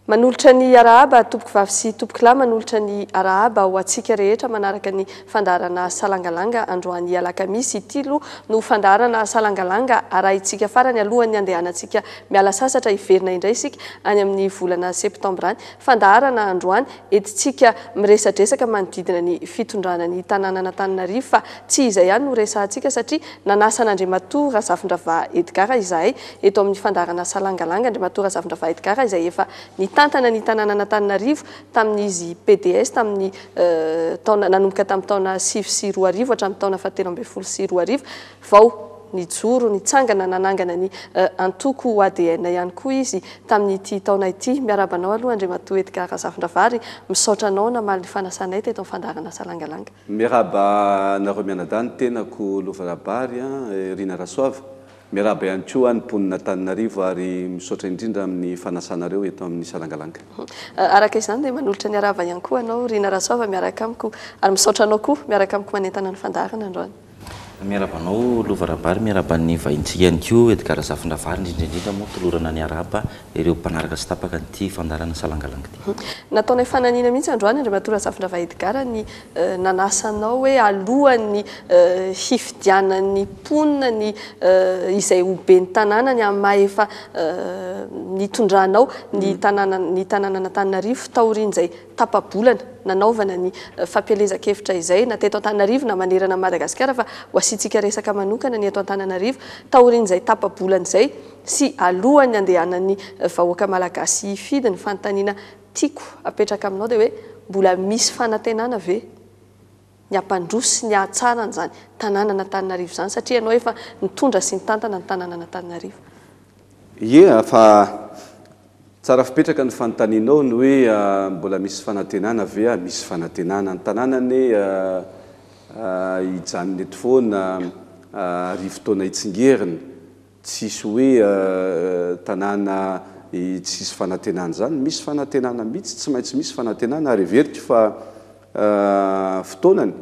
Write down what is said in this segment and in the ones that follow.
Manolotra ny arahaba tompokovavy sy tompokolahy, manolotra ny arahaba ho antsika rehetra manaraka ny fandaharana Salangalanga androany alakamisy. Ity aloha no fandaharana Salangalanga arahintsika farany alohan'ny handehanantsika miala sasatra hiverina indray isika any amin'ny volana septambra any. Fandaharana androany entintsika miresadresaka manodidina ny fitondrana ny tanànan'Antananarivo fa tsy izay ihany no resahantsika satria nanasa an'Andriamatoa Razafindravaha Edgard izahay eto amin'ny fandaharana Salangalanga. Andriamatoa Razafindravaha Edgard izay efa nitantana ny tanànan'Antananarivo tamin'izy pds tamin'ny taona nanomboka tamin'ny taona 2009 hatramin'ny taona faha-2013 vao nijoro, nitsangana, nanangana ny antoko ADN ihany koa izy tamin'ity taona ity. Miarahaba anao aloha Andriamatoa Edgard Razafindravaha, misaotra anao namaly ny fanasanay teto amin'ny fandaharana Salangalanga. Miarahaba anareo mianadahy ny tenako Lova Rabary, Rina Rasoava. Miarahaba ihany koa ny mponin'Antananarivo ary misaotra indrindra amin'ny fanasanareo eto amin'ny Salangalanga. Araka izany dia manolotra ny arahaba ihany koa anao Rina Rasoava miaraka amiko ary misaotra anao koa miaraka amiko manentana ny fandaharana androany. Miarahaba anao Lova Rabary, miarahaba ny vahintsika ihany koa Edgard Razafindravaly, indrindra indrindra moa tolorana ny arahaba ireo mpanaraka tsy tapaka an'ity fandaharana Salangalanga ity. Nataonay fananiana mihitsy androany Andriamatoa Razafindravahy Edgard ny nanasa anao hoe alohan'ny hifidianan'ny mponina ny izay ho ben'ny tanàna ny amin'ny maha efa nitondranao ny tanàna ny tanànan'Antananarivo taorian'izay tapa-bolana nanaovana ny fampielezan-kevitra izay na teto Antananarivo na manerana an'i Madagasikara fa ho asiantsika resaka manokana ny eto Antananarivo taorian'izay tapa-bolana izay sy alohan'ny handehanan'ny vahoaka malagasy hifidy. Ny fanontaniana tiako apetraka aminao dia hoe mbola misy fanantenana ve ny hampandroso sy ny hahatsara an'izany tanànan'Antananarivo izany satria ianao efa nitondra sy nitantana ny tanànan'Antananarivo? Ie, fa Tsara fipetraka ny fanontanianao ny hoe mbola misy fanantenana ve a? Misy fanantenana. Ny tanàna anie hijanona eto foana arivotaona hitsingerina. Tsisy hoe tanàna tsisy fanantenana izany. Misy fanantenana mihitsy, tsy maintsy misy fanantenana ary heveriko fa fotoanany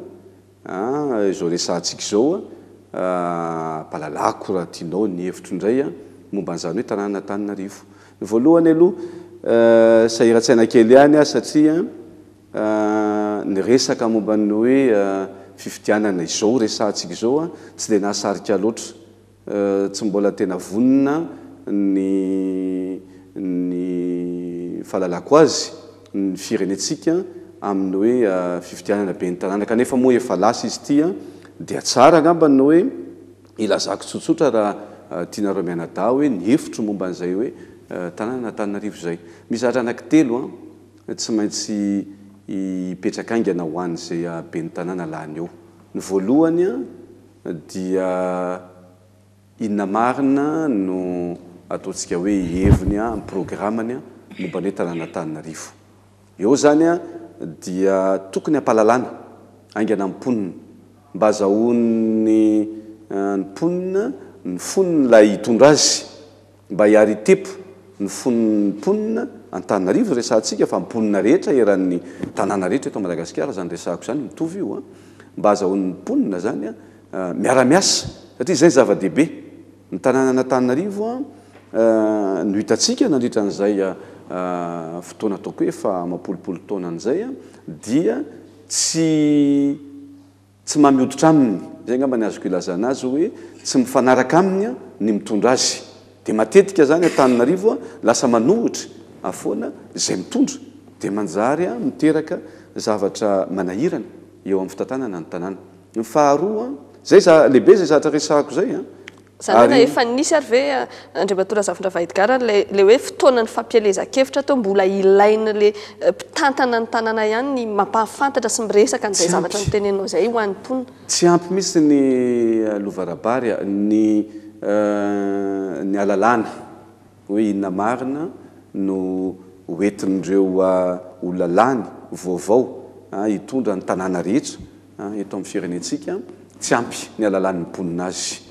A, izao resahantsika izao a, ampahalalako raha tianao ny hevitro indray a, momba an'izany hoe tanànan'Antananarivo. Ny voalohany aloha, sahiran-tsaina kely ihany aho satria ny resaka momba ny hoe fifidianana izao resahantsika izao a, tsy dia nahasarika loatra. Tsy mbola tena vonona ny ny fahalalako azy ny firenentsika amin'ny hoe fifidianana ben'ny tanàna kanefa moa efa lasa izy ity dia tsara angamba ny hoe ilazako tsotsotra raha tianareo mianadahy hoe ny hevitro momba an'izay hoe tanànan'Antananarivo izay. Misy zavatra anankitelo tsy maintsy hipetraka haingana ho an'izay ben'ny tanàna lany eo. Ny voalohany Dia inona marina no ataontsika hoe heviny an, programany momba ny hoe tanàn'Antananarivo? Eo izany dia tokony hampahalalana haingana ny mponina mba hazahoan'ny mponina ny fon'ilay hitondra azy. Mba hiaritepo ny fon'ny mponina Antananarivo resahantsika fa mponina rehetra eran'ny tanàna rehetra eto Madagasikara izany resahako izany mitovy io an! Mba azahoan'ny mponina izany an miara-miasa satria izay zava-dehibe. Ny tanànan'Antananarivo an no hitantsika nandritra an'izay fotoana ataoko hoe efa amam-polopolo taonany izay an dia tsy Tsy mamy hoditra aminy, izay angamba ny azoko ilazana azy hoe tsy mifanaraka aminy ny mitondra azy. Dia matetika izany Antananarivo lasa manohitra foana izay mitondra, dia manjary miteraka zavatra manahirana eo amin'ny fitantanana ny tanàna. Ny faharoa, izay za, lehibe izay zavatra resahako izay an! Izany hoe na efa nisy ary ve Andriamatoa Razafindravahy Edgard ilay ilay hoe fotoanan'ny fampielezan-kevitra teo mbola ilain'ilay mpitantana ny tanàna ihany ny mampahafantatra sy miresaka an'izay zavatra noteneninao izay ho an'ny mponina? Tsy ampy mihitsy ny lova Rabary a, ny ny alalàna hoe inona marina no ho entin'ireo olona lany vaovao hitondra ny tanàna rehetra Eto amin'ny firenentsika, tsy ampy ny halalan'ny mponina azy.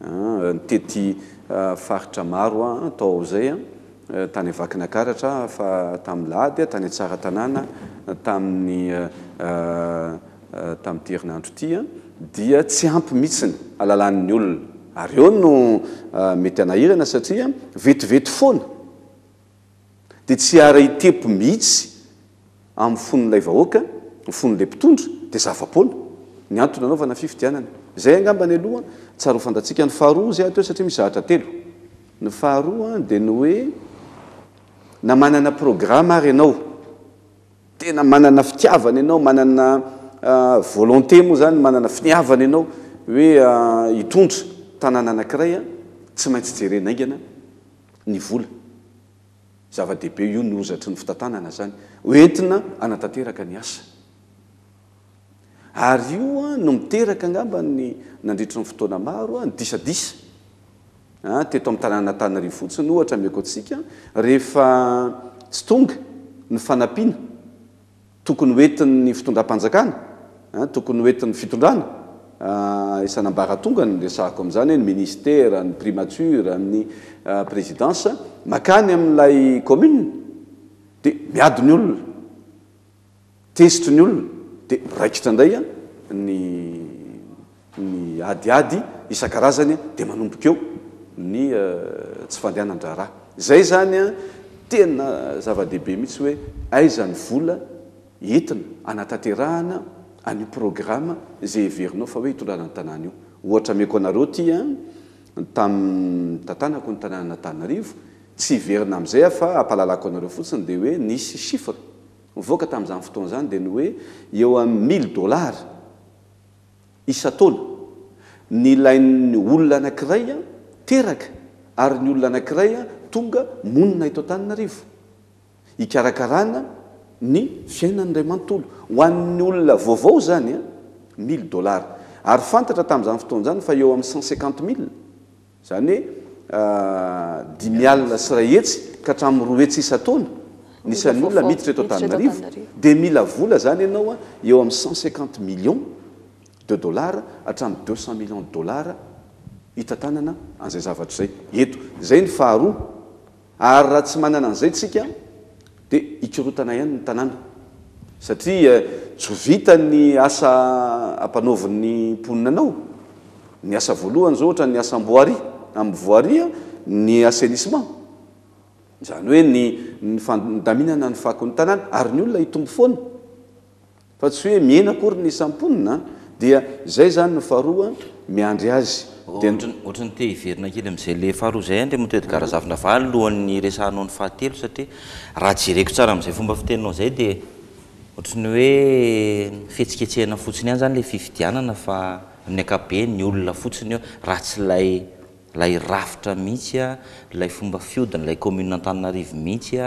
Nitety faritra maro aho tao izay, tany Vakinakaratra aho fa tamin'ny lahady, tany Tsaratanàna tamin'ny tamin'ity herinandro ity, dia tsy ampy mihitsy ny halalan'ny olona. Ary eo no mety hanahirana satria vetivety foana. dia tsy hiara-hitepo mihitsy amin'ny fon'ilay vahoaka, ny fon'ilay mpitondra, dia zava-poana ny antony anaovana fifidianana. Izay angamba ny aloha tsara ho fantatsika. Ny faharoa izay ato satria misy zavatra telo. Ny faharoa dia ny hoe na manana programa ary ianao, tena manana fitiavana ianao, manana volonté moa izany, manana finiavana ianao hoe hitondra tanàna anankiray, tsy maintsy jerena haingana ny vola. Zava-dehibe io ny hozatry ny fitantanana izany, ho entina hanatanteraka ny asa. Ary io no miteraka angamba ny nandritry ny fotoana maro ny disadisa teto amin'ny tanànan'Antananarivo fotsiny ohatra ameko antsika rehefa tsy tonga ny fanampiana tokony ho entin'ny fitondram-panjakana, tokony ho entin'ny fitondrana isan'ambaratongany, ny resahako amin'izany hoe ny ministera, ny primature, ny présidence, mankany amin'ilay commune dia miady ny olona, tezitry ny olona dia miraikitra indray ny ny adiady isan-karazany dia manomboka eo ny tsy fandehanan-draharaha. Izay izany tena zava-dehibe mihitsy hoe aiza ny vola entina hanatanterahana an'io programa izay heverinao fa hoe hitondrana ny tanàna io. Ohatra ameko anareo ity an, tamin'ny nitantanako ny tanànan'Antananarivo, tsy hiverina amin'izay aho fa hampahalalako anareo fotsiny dia hoe nisy chiffre nivoaka tamin'izany fotoana izany dia ny hoe eo amin'ny mille dollars isan-taona ny ilain'ny olona anankiray teraka ary ny olona anankiray tonga monina eto Antananarivo hikarakarana ny fiainany iray manontolo. Ho an'ny olona vaovao izany, mille dollars. Ary fantatra tamin'izany fotoana izany fa eo amin'ny cent cinquante mille Izany hoe 105 000 ka hatramin'ny 200 isan-taona ny isan'ny olona miditra eto Antananarivo, dia mila vola izany ianao eo amin'ny 150 millions de dollars hatramin'ny 200 millions de dollars hitantanana an'izay zavatra izay eto. Izay ny faharoa. Ary raha tsy manana an'izay tsika dia hikorontana ihany ny tanàna satria tsy ho vita ny asa ampanaovin'ny mponina anao. Ny asa voalohany izao ohatra ny asa amboaria, amin'ny voaria ny assainissement, izany hoe ny ny fandaminana ny fakon'ny tanàna ary ny olona hitombo foana. Fa tsy hoe mihena akory ny isan'ny mponina an! Dia izay izany no faharoa miandry azy. Dia. Ohatry ny te hiverina kely amin'izay le faharoa izay Andriamatoa Edgard Razafindravahy alohan'ny hiresahanao ny fahatelo satria raha jereko tsara amin'izay fomba fiteninao izay dia ohatry ny hoe fihetsiketsehana fotsiny ihany izany ilay fifidianana fa amin'ny ankapobeny ny olona fotsiny eo raha tsy ilay ilay rafitra mihitsy, ilay fomba fiodina, ilay commune Antananarivo mihitsy,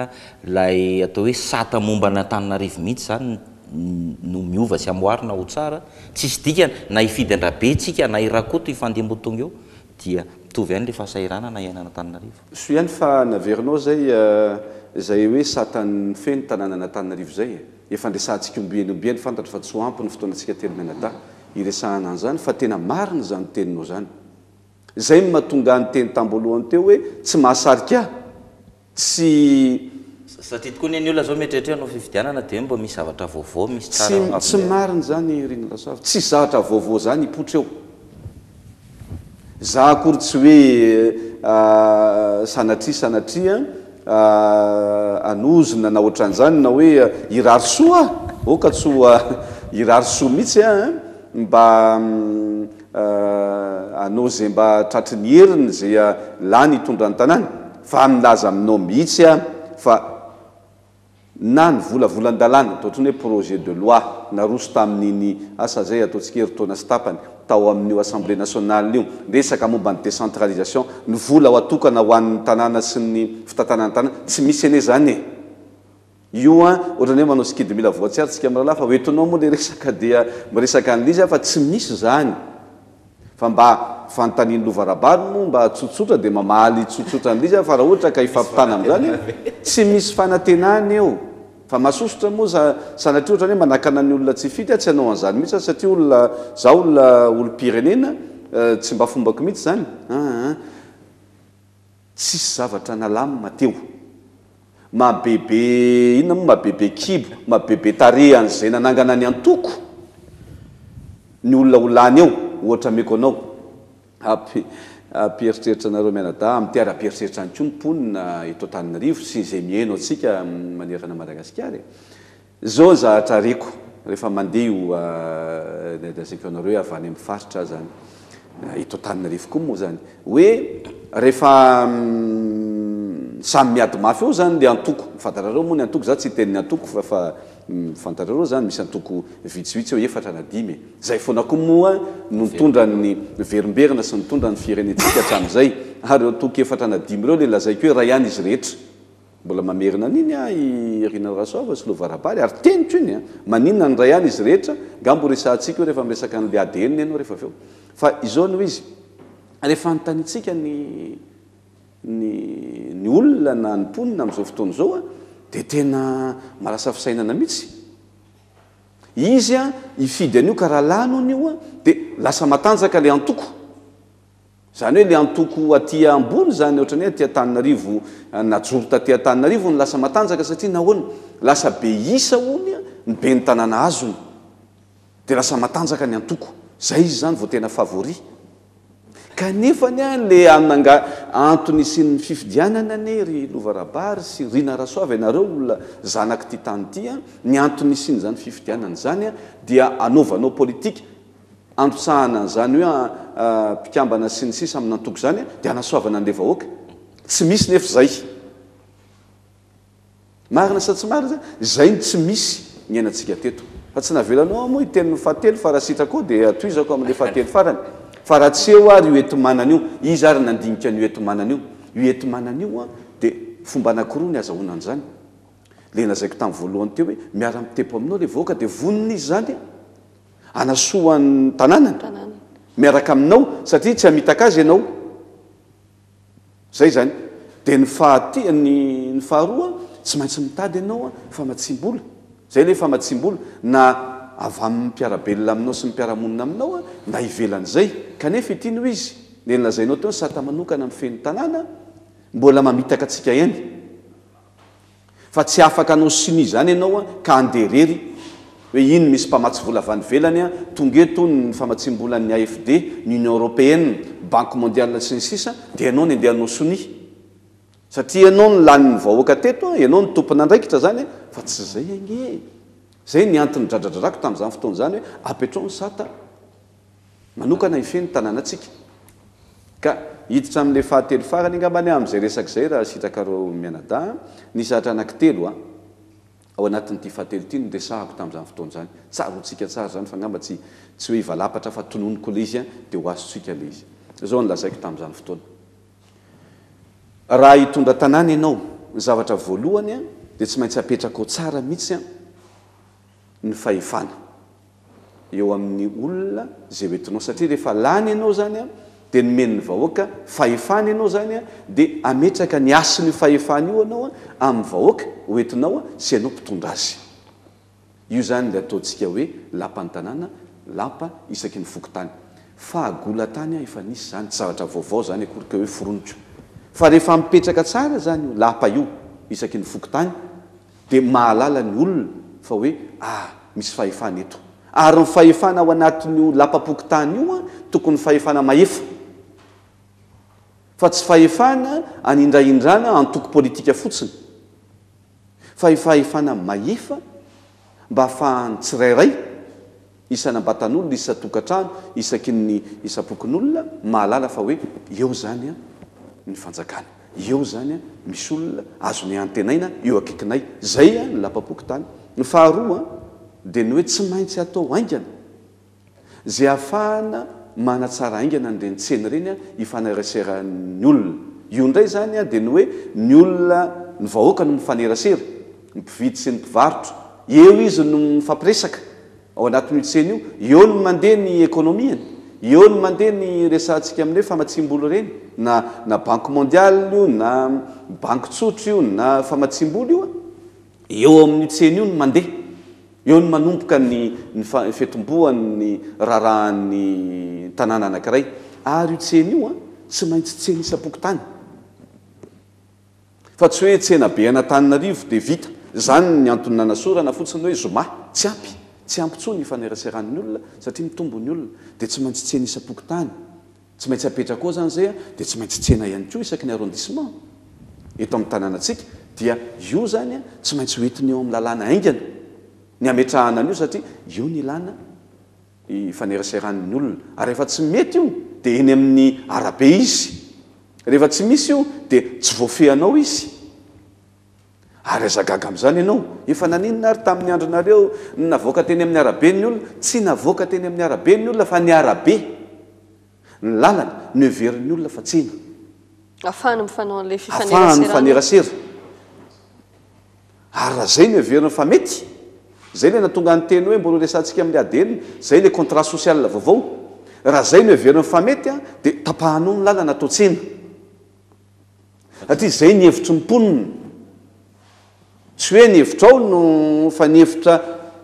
ilay atao hoe sata momba an' Antananarivo mihitsy izany no miova sy amboarina ho tsara, tsisy dikany na hifidy an-dRabe tsika na i Rakoto hifandimby ho tonga eo dia mitovy ihany ilay fahasahiranana iainana Antananarivo. Soa ihany fa naverinao zay izay hoe satan'ny feno tanànan'Antananarivo izay e! Efa niresahantsika ombieny ombieny, fantatro fa tsy ho ampy ny fotoanantsika telo mianadahy hiresahana an'izany fa tena marina izany teninao izany. Izay no mahatonga ahy niteny tamboalohany teo hoe tsy mahasarika ahy, tsy. Satria tokoa anie ny olona zao mieritreritra hoe hanao fifidianana dia hoe mba misy zavatra vaovao, misy tsara Tsy, tsy marina izany Rina Rasoava, tsisy zavatra vaovao izany hipoitra eo. Za akory tsy hoe sanatria sanatria hanozona na ohatran'izany na hoe hirary soa aho, aoka tsy ho hirary soa mihitsy aho an, mba Hanao izay mba tratry ny heriny izay lany hitondra ny tanàna, fa milaza aminao mihitsy aho fa na ny volavolan-dalàna, atao ohatran'ny hoe projet de loi, naroso tamin'iny, asa izay ataontsika herintaona sy tapany, tao amin'io Assemblée nationale io, resaka momba ny décentralisation, ny vola ho atokana ho an'ny tanàna sy ny fitantanana ny tanàna, tsy misy anie izany e! Io an, ohatran'ny hoe manao sikidy mila voatsiary tsika mirahalahy fa hoentinao moa le resaka dia miresaka an'ilay izy aho fa tsy misy izany fa mba fanontanian'i Lova Rabary moa mba tsotsotra dia mamaly tsotsotra an'ilay izy aho fa raha ohatra ka hifampitana amin'izany tsy misy fanantenana eo fa masosotra moa sa sanatria ohatran'ny hoe manakana ny olona tsy hifidy aho tsy hanao an'izany mihitsy aho satria olona za olona olom-pirenena tsy mba fombako mihitsy izany aa. Tsisy zavatra nalamina teo. Maha bebe inona moa maha bebe kibo, maha bebe tarehy an'izay nanangana ny antoko ny olona ho lany eo, ohatra ameko anao. Ampy. Hampieritreritra anareo mianadahy amin'ity ary hampieritreritra ihany koa ny mponina eto Antananarivo sy izay mihaino antsika manerana an'i Madagasikara e. Izao ny zavatra reko rehefa mandeha io lazaiko anareo hoe avy any amin'ny faritra aho izany, eto Antananarivo koa moa izany, hoe rehefa samy miady mafy eo izany ilay antoko, fantatrareo moa ny antoko, izaho tsy hiteny ny antoko fa fa fantatrareo izany misy antoko vitsivitsy eo, efatra na dimy e. Izay foana koa moa no nitondra ny miverimberina sy nitondra ny firenentsika hatramin'izay. Ary ireo antoko efatra na dimy ireo ilay lazaiko hoe iray ihany izy rehetra. Mbola mamerina an'iny aho i Rina Rasoava sy Lova Rabary ary teniko iny an! Maninona ny iray ihany izy rehetra? Ngamba ho resahantsika io rehefa miresaka an'ilay ADN ianao rehefa avy eo. Fa izao no izy, rehefa anontaniantsika ny ny ny olona na ny mponina amin'izao fotoana izao an, dia tena mahalasa fisainana mihitsy. Izy an, hifidy an'io ka raha lany hono io an, dia lasa matanjaka ilay antoko. Izany hoe ilay antoko aty ambony izany, ohatran'ny hoe aty Antananarivo, najoro taty Antananarivo no lasa matanjaka satria nahoana? Lasa be isa hono ny ben'ny tanàna azony. Dia lasa matanjaka ny antoko. Izay izy izany vao tena favori. Kanefa anie an, ilay ananga, antony hisian'ny fifidianana anie ry Lova Rabary sy Rina Rasoava, ianareo olona zanak'ity tany ity an, ny antony hisian'izany fifidianana izany an, dia anaovanao politika, androtsahana an'izany hoe mpikambana sy ny sisa amin'antoko izany an, dia anasoavana an'ilay vahoaka. Tsy misy nefa izay. Marina sa tsy marina zany? Izay no tsy misy niainantsika teto. Fa tsy navelanao aho moa hiteny ny fahatelo fa raha sitrakao dia tohizako amin'ilay fahatelo farany. Fa raha tsy eo ary io enti-manana io, iza ary nandinika an'io enti-manana io? Io enti-manana io an, dia fomba anankiroa ny azahoana an'izany. Ilay lazaiko tamin'ny voalohany teo hoe miara-mitepo aminao ilay vahoaka dia vonona izy izany hanasoa ny tanànany miaraka aminao satria tsy hamitaka azy ianao. Zay zany. Dia ny faha ny ny faharoa, tsy maintsy mitady ianao famatsiam-bola. Zay ilay famatsiam-bola, na avy amin'ny mpiara-belona aminao sy ny mpiara-monina aminao na ivelan'izay. Kanefa ity no izy, ilay nolazainao teo, ny sata manokana mifehy ny tanàna, mbola mamitaka antsika ihany. Fa tsy afaka hanao sonia izany ianao ka handeha irery hoe iny misy mpamatsy vola avy any ivelany tonga eto hono ny famatsiam-bolan'ny AFD, ny Union Européenne, Banque Mondiale sy ny sisa dia ianao ny andeha hanao sonia. Satria ianao no lanin'ny vahoaka teto, ianao no tompon'andraikitra izany fa tsy izay ange e! Izay ny antony dradradradrako tamin'izany fotoana izany hoe apetrao ny sata manokana hifehy ny tanànantsika. Ka hiditra amin'ilay fahatelo farany angambany aho amin'izay resaka izay raha sitrakareo mianadahy an. Nisy zavatra anankitelo an, ao anatin'ity fahatelo ity no resahako tamin'izany fotoana izany. Tsaroantsika tsara izany fa angamba tsy tsy hoe hivalapatra fa tononiko ilay izy an, dia ho azontsika ilay izy. Izao no lazaiko tamin'izany fotoana. Raha hitondra tanàna ianao, ny zavatra voalohany an, dia tsy maintsy apetrakao tsara mihitsy an, ny fahefana. eo amin'ny olona izay ho entinao satria rehefa lany ianao izany an dia nomen'ny vahoaka fahefana ianao izany an dia hametraka ny hasin'io fahefana io ianao an amin'ny vahoaka ho entinao an sy ianao mpitondra azy. Io izany ilay ataontsika hoe lapan'ny tanàna, lapa isaky ny fokontany. Fahagola-tany an efa nisy izany, tsy zavatra vaovao izany akory ka hoe foroniko. Fa rehefa mipetraka tsara izany io lapa io isaky ny fokontany dia mahalala ny olona fa hoe ah misy fahefana eto. Ary ny fahefana ao anatin'io lapam-pokontany io an, tokony fahefana mahefa. Fa tsy fahefana anindrahindrana antoko politika fotsiny. Fa fahefana mahefa mba ahafahan'ny tsirairay, isan'ambatan'olona, isan-tokantrano, isaky ny isam-pokonolona mahalala fa hoe eo izany an ny fanjakana. Eo izany misy olona azonay antenaina eo akaikinay. Izay ny lapam-pokontany. Ny faharoa dia ny hoe tsy maintsy atao haingana izay ahafahana manatsara haingana an'ireny tsena ireny hifaneraseran'ny olona. Io indray izany dia ny hoe ny olona, ny vahoaka no mifanerasera, ny mpividy sy ny mpivarotra. Eo izy no mifampiresaka. Ao anatin'io tsena io, eo no mandeha ny ekonomiany, eo no mandeha ny resahantsika amin'ny hoe famatsiam-bola ireny, na na banque mondiale io, na banky tsotra io, na famatsiam-bola io an, eo amin'io tsena io no mandeha, eo no manomboka ny ny fitomboan'ny raharahan'ny tanàna anankiray. Ary io tsena io an, tsy maintsy tsena isam-pokontany. Fa tsy hoe tsena be an'Antananarivo dia vita. Izany ny antony nanasorana fotsiny hoe zoma. Tsy ampy. Tsy ampy intsony ny ifaneraseran'ny olona satria mitombo ny olona. Dia tsy maintsy tsena isam-pokontany. Tsy maintsy apetraka ao izany izay dia tsy maintsy tsena ihany koa isaky ny arrondissement eto amin'ny tanànantsika dia io izany tsy maintsy ho entiny eo amin'ny lalàna haingana ny hametrahana an'io satria io ny ilàna ifaneraseran'ny olona ary rehefa tsy mety io dia eny amin'ny arabe izy, rehefa tsy misy io dia tsy voafehinao izy. Ary aza gaga amin'izany ianao. Efa naninona ary tamin'ny andronareo no navoaka teny amin'ny arabe ny olona? Tsy navoaka teny amin'ny arabe ny olona fa ny arabe, ny lalana, no heverin'ny olona fa tsena. Ahafahany mifanao an'ilay Ahafahany fifanerasera. mifanerasera. Ary raha izay no heveriny fa mety, izay ilay nahatonga ny teny hoe mbola ho resahantsika amin'ny ADN, izay ilay contrat social vaovao. Raha izay no heveriny fa mety dia tapahanao ny lalana atao tsena. Satria izay ny hevitry ny mponina. Tsy hoe ny hevitrao no fa ny hevitra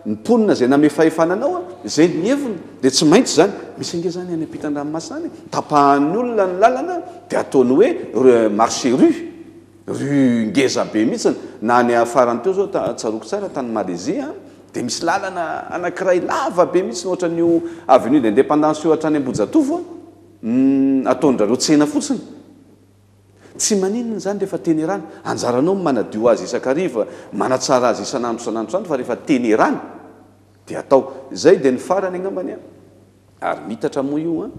ny mponina izay namehy fahefana anao, izay ny heviny. Dia tsy maintsy izany. Misy ange izany any ampitan-dranomasina any, tapahan'ny olona ny lalana dia ataony hoe marché rue. Rue ngeza be mihitsy. Na any farany teo izao, tsaroako tsara, tany Malaisie dia misy lalana anankiray lava be mihitsy ohatran'io avenue d'indépendance io hatrany Ambohijatovo, ataon-dRareo tsena fotsiny. Tsy maninona izany rehefa teny erana. Anjaranao ny manadio azy isan-kariva, manatsara azy isan'andro isan'andro isan'andro fa rehefa teny erana dia atao. Izay dia ny farany angambany an. Ary miitatra moa io an,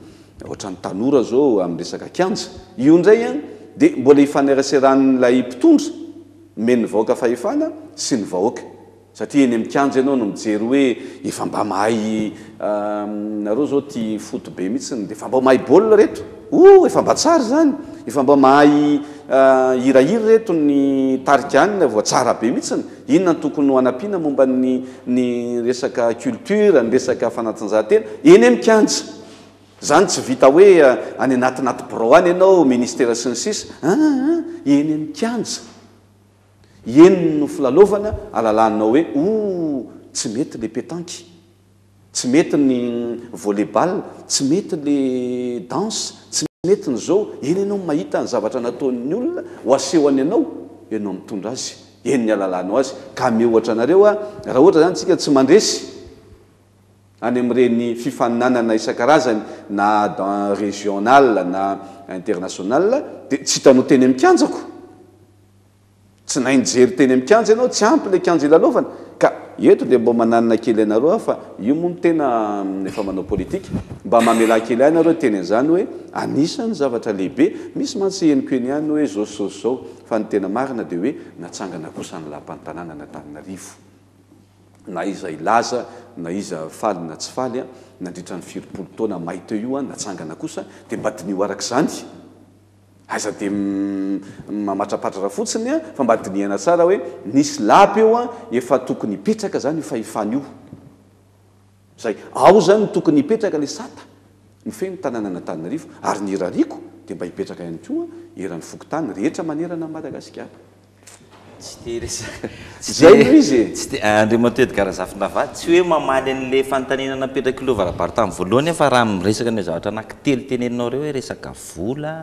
ohatran'ny tanora izao amin'ny resaka kianja. Io indray an dia mbola ifaneraseran'ilay mpitondra, omen'ny vahoaka fahefana sy ny vahoaka. Satria eny amin'ny kianja ianao no mijery hoe efa mba mahay nareo zao tia foot be mihitsy dia efa mba mahay baolina reto oh efa mba tsara izany efa mba mahay hirahira reto ny tarika any vao tsara be mihitsy inona no tokony ho hanampiana momba ny ny resaka culture ny resaka fanatanjahantena eny amin'ny kianja izany tsy vita hoe any anaty birao any ianao ministera sy ny sisa aa eny amin'ny kianja Eny no filalaovana alalanao hoe ooh tsy mety le petanque, tsy mety ny volley ball, tsy mety le danse, tsy mety ny zao, eny ianao mahita ny zavatra nataon'ny olona ho asehony anao, ianao mitondra azy, eny ny alalanao azy, ka ame ohatra anareo aho, raha ohatra zany tsika tsy mandresy any amin'ireny fifaninanana isan-karazany na dans regional na international dia tsy hitanao teny amin'ny kianjako. Tsy nahay nijery teny amin'ny kianja ianao, tsy ampy ilay kianja ilalaovana. Ka eto dia mba mananina kely anareo aho fa io moa no tena efa manao politika. Mba mamelà kely ahy nareo hiteny an'izany hoe anisan'ny zavatra lehibe. Misy mantsy henoko eny ihany hoe zao sy zao sy zao. Fa ny tena marina dia hoe natsangana kosa ny lapan'ny tanànan'Antananarivo. Na iza hilaza na iza faly na tsy faly, nandritra ny firompolo taona may teo io natsangana kosa dia mba diniho araka izany. Aza dia mamatrapatratra fotsiny fa mba dinihana tsara hoe nisy lapa eo efa tokony hipetraka zany io fahefana io. Zay. Ao zany no tokony hipetraka le sata mifehy ny tanànan'Antananarivo ary ny irariako dia mba hipetraka ihany koa eran'ny fokontany rehetra manerana an'i Madagasikara. Tsy te hiresaka, tsy te, Zay no izy e! tsy te, Andriamatoa Edgard Razafindravahy, tsy hoe mamaly an'ilay fanontaniana napetrak'i Lova Rabary tamin'ny voalohany aho fa raha miresaka an'ireo zavatra anankitelo teneninao ireo hoe resaka vola,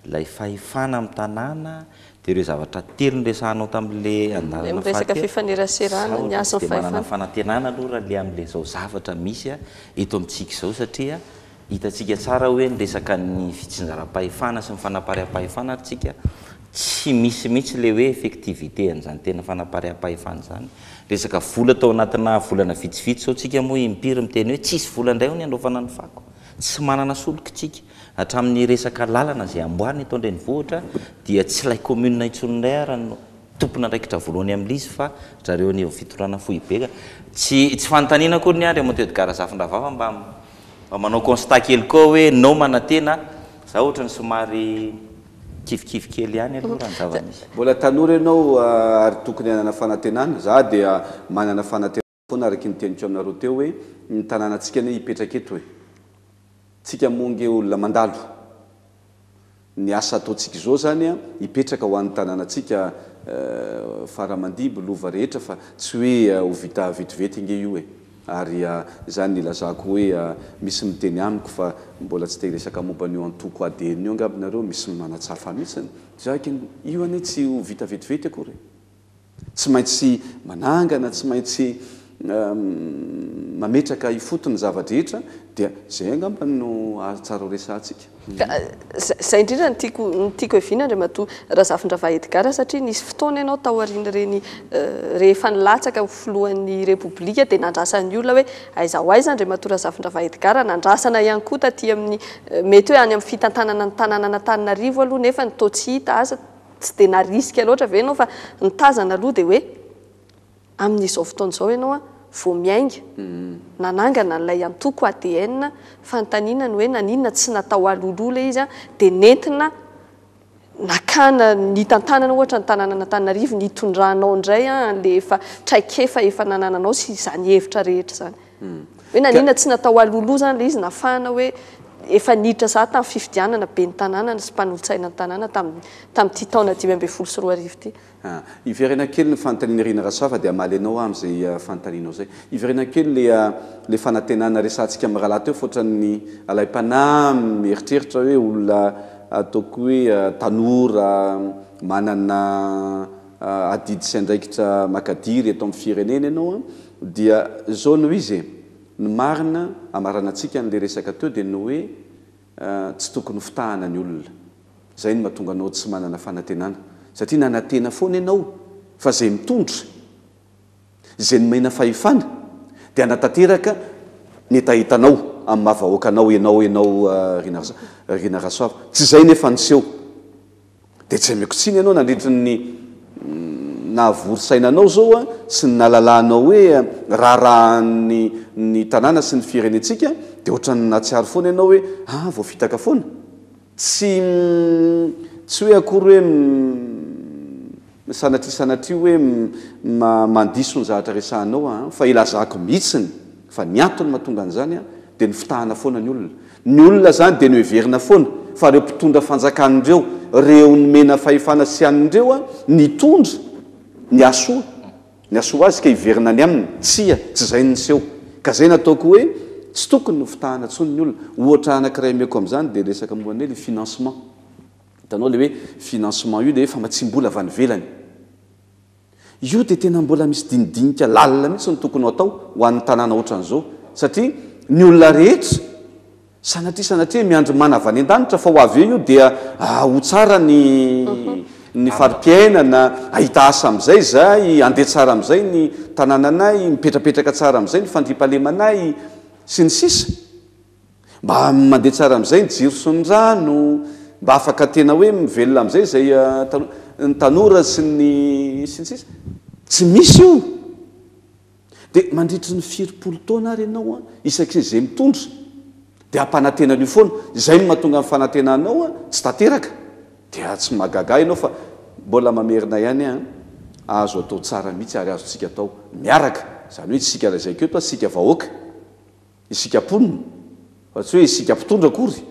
ilay fahefana amin'ny tanàna, dia ireo zavatra telo noresahanao tamin'ilay Ilay andalana miresaka fahatelo, fifaneraserana, izaho ny aloha hasin'ny tsy dia manana fahefana. fanantenana aloha raha ilay amin'ilay izao zavatra misy eto amintsika izao satria Hitantsika tsara hoe ny resaka ny fitsinjaram-pahefana sy ny fanapariaham-pahefana ary tsika tsy misy mihitsy ilay hoe effectivité an'izany tena fanapariaham-pahefana izany. Resaka vola tao anatina volana vitsivitsy izao tsika moa impiry miteny hoe tsisy vola indray hono handraofana ny fako. Tsy manana solika tsika. Hatramin'ny resaka lalana izay amboarina eto an-drenivohitra dia tsy ilay commune intsony indray ara no tompon'andraikitra voalohany amin'ilay izy fa zareo anivon'ny fitondrana foibe ka. Tsy tsy fanontaniana akory ny ahy Andriamatoa Edgard Razafindravaha fa mba Mba manao constat kely koa hoe nao manantena, za ohatrany somary kivikivy kely ihany aloha raha ny zava-misy. Mbola tanora ianao ary tokony hanana fanantenana. Za dia manana fanantenana foana araky ny teniko aminareo teo hoe ny tanànantsika anie hipetraka eto e. Tsika moa nge olona mandalo. Ny asa ataontsika izao izany hipetraka ho an'ny tanànantsika fara aman-dimby, lova rehetra fa tsy hoe ho vita vetivety ange io e! Ary izany nilazako hoe misy miteny amiko fa mbola tsy te hiresaka momba an'io antoko ADN io angamba nareo, misy manatsafa mihitsiny. Za aky io anie tsy ho vita vetivety akory e! Tsy maintsy manangana, tsy maintsy mametraka ifotony ny zava-drehetra dia izay angamba no tsara ho resahantsika. Ka izay indrindra no tiako no tiako heviana Andriamatoa Razafindravahy Edgard satria nisy fotoana ianao taorian'ireny rehefa nilatsaka ho filohan'ny Repoblika dia nandrasan'ny olona hoe aiza ho aiza Andriamatoa Razafindravahy Edgard, nandrasana ihany koa taty amin'ny mety hoe any amin'ny fitantanana ny tanànan'Antananarivo aloha nefa ny toa tsy hita asa tsy dia narisika loatra ve ianao fa nitazana aloha dia hoe Amin'izao fotoana izao ianao vao miainga, nanangana an'ilay antoko ADN, fanontaniana ny hoe naninona tsy natao alohaloha ilay izy dia nentina nakana, nitantanana ohatra ny tanànan'Antananarivo, nitondranao indray an'ilay efa traikefa efa nanananao sy izany hevitra rehetra izany. Hoe naninona tsy natao alohaloha izany ilay izy nahafahana hoe efa niditra sahady tamin'ny fifidianana ben'ny tanàna sy mpanolotsaina ny tanàna tamin'ity taona 2015 ity. Ah. Hiverena kely ny fanontanian'i Rina Rasoava dia hamaly anao aho amin'izay fanontanianao izay. Hiverena kely le le fanantenana resahantsika mirahalahy teo fa ohatran'ny alaim-panahy mieritreritra hoe olona ataoko hoe tanora manana adidy sy andraikitra makadiry eto amin'ny firenena ianao an, dia izao no izy e, ny marina hamaranantsika an'le resaka teo dia ny hoe tsy tokony ho fitahana ny olona. Izay no mahatonga anao tsy manana fanantenana. Satria nanantena foana ianao fa izay mitondra, izay nomena fahefana dia hanatanteraka ny hetahetanao amin'ny maha vahoaka anao ianao ianao Rina Rasoava. Tsy izay nefa niseho. Dia tsy ameko tsiny ianao nandritry ny nahavory saina anao izao sy ny nahalalanao hoe raharahan'ny ny tanàna sy ny firenentsika dia ohatran'ny nahatsiaro foana ianao hoe ah voafitaka foana. Tsy tsy hoe akory hoe sanatria sanatria hoe mandiso ny zavatra resahanao aho fa ilazako mihitsiny fa ny antony mahatonga an'izany dia ny fitahana foana ny olona. Ny olona izany dia noheverina foana fa ireo mpitondra fanjakana ireo, ireo nomena fahefana sy anona ireo nitondra ny hasoa, ny hasoa azy ka hiverina any aminy. Tsia, tsy izay no niseho. Ka izay no ataoko hoe tsy tokony nofitahana intsony ny olona. Ohatra anankiray ameko amin'izany dia resaka momba ny hoe le financement. Hitanao ilay hoe financement io ilay hoe famatsiam-bola avy any ivelany. Io dia tena mbola misy dinidinika lalina mihitsy no tokony ho atao ho an'ny tanàna ohatran'izao satria ny olona rehetra sanatria sanatria miandry mana avy any an-danitra fa ho avy eo io dia ho tsara ny ny fari-piainana, hahita asa amin'izay izahay, handeha tsara amin'izay ny tanànanay, mipetrapetraka tsara amin'izay ny fandriampahalemanay sy ny sisa. Mba mandeha tsara amin'izay ny jiro sy ny rano, mba afaka tena hoe mivelona amin'izay izay ny tanora sy ny sy ny sisa. Tsy misy io. Dia mandritry ny firipolo taona ary ianao an, isaky izay mitondra dia ampanantena an'io foana. Izay no mahatonga ny fanantenanao an, tsy tanteraka. Dia tsy mahagaga ahy ianao fa mbola mamerina ihany an, azo atao tsara mihitsy ary azontsika atao miaraka. Izany hoe isika lazaiko eto an, isika vahoaka. Isika mponina, fa tsy hoe isika mpitondra akory,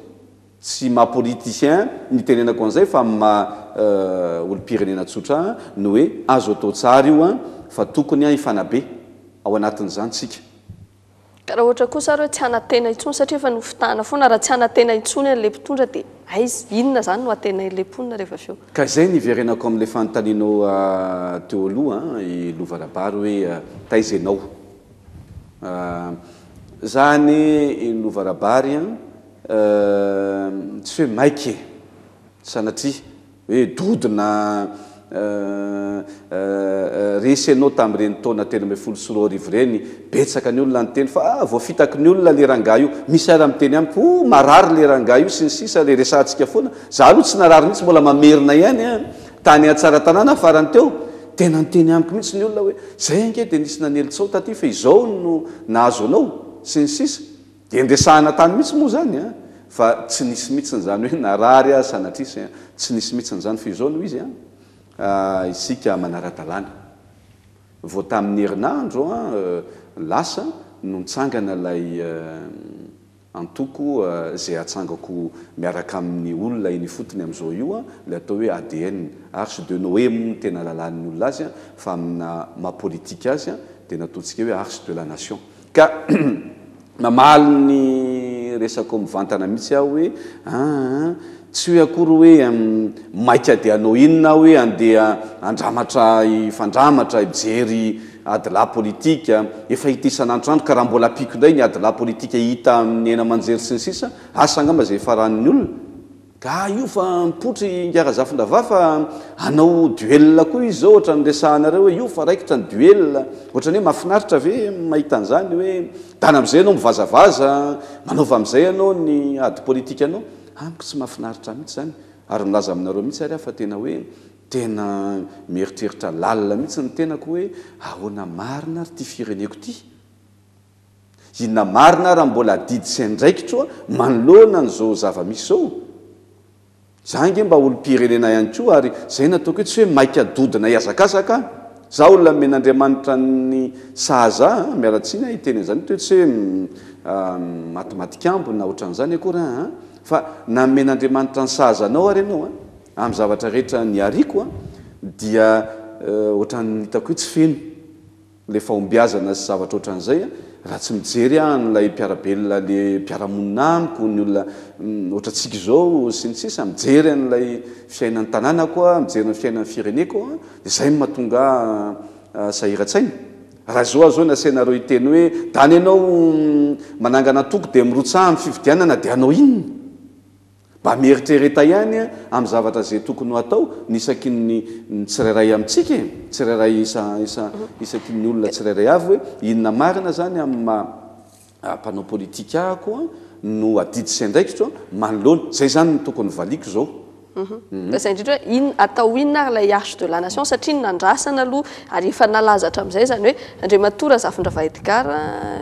tsy maha politicien no itenenako an'izay fa amin'ny maha olom-pirenena tsotra ahy no hoe azo atao tsara io an, fa tokony hifanabe ao anatin'izany tsika. Ka raha ohatra kosa ary hoe tsy hanantena intsony satria efa nofitahana foana, raha tsy hanantena intsony an'ilay mpitondra dia aiza, inona izany no antenain'ilay mponina rehefa avy eo? Ka izay no iverenako amin'ilay fanontanianao teo aloha an, i Lova Rabary hoe taiza ianao? Za anie i Lova Rabary an, tsy hoe maika e, sanatria hoe dodona resy ianao tamin'ireny taona 2013 ireny, betsaka ny olona niteny fa ah voafitaky ny olona le rangahy io, misy ara miteny amiko oh marary le rangahy io sy ny sisa le resahantsika foana, za aloha tsy narary mihitsy mbola mamerina ihany an, tany Tsaratanàna farany teo, tena niteny amiko mihitsy ny olona hoe Zay ange dia nisy nanely tsao taty fa izao no nahazo anao sy ny sisa Dia niresahana tany mihitsy moa zany an, fa tsy nisy mihitsiny izany hoe narary aho sanatria sy tsy nisy mihitsiny izany fa izao no izy an, isika manara-dalàna. Vao tamin'ny herinandro an lasa no nitsangana ilay Antoko izay atsangako miaraka amin'ny olona eny ifotony amin'izao io ilay atao hoe ADN, Arche de Noé moa no tena alalàn'ny olona azy fa amina maha politika azy dia nataontsika hoe Arche de la Nation. Ka mamaly ny resako mivantana mihitsy aho hoe aa Tsy hoe akory hoe maika dia hanao inona aho hoe handeha handramatra hifandramatra, hijery adilahy politika, efa hita isan'andro ka raha mbola ampiako indray ny adilahy politika hita amin'ny haino aman-jery sy ny sisa, asa angamba izay hifaran'ny olona. Ka io fa mipoitra i Ingahy Razafindravahy fa hanao duel koa izy izao ohatran'ny resahanareo hoe io fa raikitra ny duel, ohatran'ny hoe mahafinaritra ve mahita an'izany hoe dana amin'izay ianao mivazavaza, manaova amin'izay ianao ny ady politikanao. Amiko tsy mahafinaritra ahy mihitsy izany ary milaza aminareo mihitsy ary aho fa tena hoe tena mieritreritra lalina mihitsy ny tenako hoe ahoana marina ary ity fireneko ity? Inona marina ary mbola adidy sy andraikitro manoloana an'izao zava-misy izao? Za ange mba olom-pirenena ihany koa ary izay no ataoko hoe tsy hoe maika dodona hihazakazaka aho. Za olona nomen'Andriamanitra ny sahaza ahy, miala tsiny aho hiteny an'izany eto hoe tsy hoe matimatik'ambo na ohatran'izany akory an an, fa na nomen'Andriamanitra ny sahaza anao ary ianao an, amin'ny zavatra rehetra nihariko an, dia ohatran'ny hitako hoe tsy feno. Ilay fahombiazana sy zavatra ohatran'izay raha tsy mijery aho an'ilay mpiara-belona le mpiara-monina amiko, ny olona ohatrantsika izao sy ny sisa, mijery an'ilay fiainan'ny tanànako aho, mijery ny fiainan'ny fireneko aho, dia izay no mahatonga ahy sahiran-tsaina. Raha izao aho izao no asainareo hiteny hoe dany ianao manangana antoko dia mirotsaha amin'ny fifidianana dia hanao inona? Mba mieritrereta ihany amin'ny zavatra izay tokony ho atao ny isaky ny ny tsirairay amintsika e! Tsirairay isa isa isaky ny olona tsirairay avy hoe inona marina izany amin'ny maha mpanao politika ahako no adidy sy andraikitro manoloana. Izay izany no tokony valiako izao. Fa izay indrindra hoe inona, atao inona ary ilay arche de la nation satria ny nandrasana aloha ary efa nalaza hatramin'izay izany hoe Andriamatoa Razafindravahy Edgard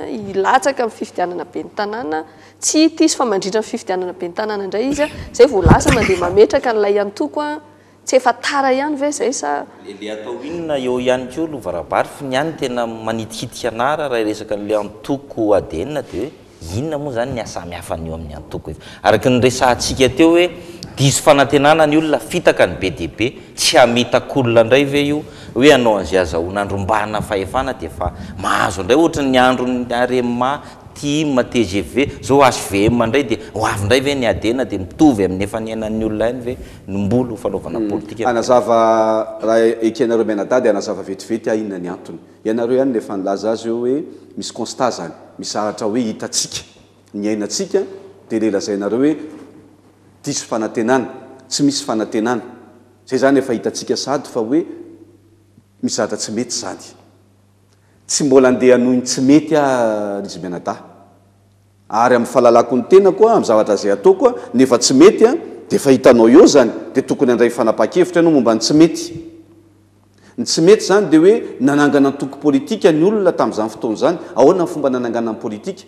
hilatsaka amin'ny fifidianana ben'ny tanàna Tsy hita izy fa mandritra ny fifidianana ben'ny tanàna indray izy izay vao lasa mandeha mametraka an'ilay antoko an! Tsy efa tara ihany ve izay sa? Le atao inona eo ihany koa lova rabary fa ny ahy ny tena manitikitika anah raha hiresaka an'le antoko ADN de hoe inona moa zany ny hahasamihafa an'io amin'ny antoko efa araka ny resahantsika teo hoe diso fanantenana ny olona fitaka ny be dia be tsy hamitak'olona indray ve io hoe hanao an'izay azahoana andrombahana fahefana de efa mahazo indray ohatry ny andron'ny arema Tim, tgv, zao hvm ndray dia ho avy ndray ve ny ADN dia mitovy amin'ny efa niainan'ny olona ihany ve ny mbolo fanaovana politika? Hanazava, raha ekenareo mianadahy dia hanazava vetivety aho inona ny antony. Ianareo ihany no efa nilaza azy eo hoe misy constat zany, misy zavatra hoe hitantsika, niainantsika dia ilay lazainareo hoe diso fanantenana, tsy misy fanantenana. Izay zany efa hitantsika sahady fa hoe misy zavatra tsy mety izany. Tsy mbola andeha hanohy ny tsy mety aho ry izy mianadahy. Ary amin'ny fahalalako ny tenako amin'ny zavatra izay ataoko nefa tsy mety dia efa hitanao eo izany dia tokony handray fanapahan-kevitra ianao momba ny tsy mety. Ny tsy mety izany dia hoe nanangana antoko politika ny olona tamin'izany fotoana izany. Ahoana ny fomba nananganany politika?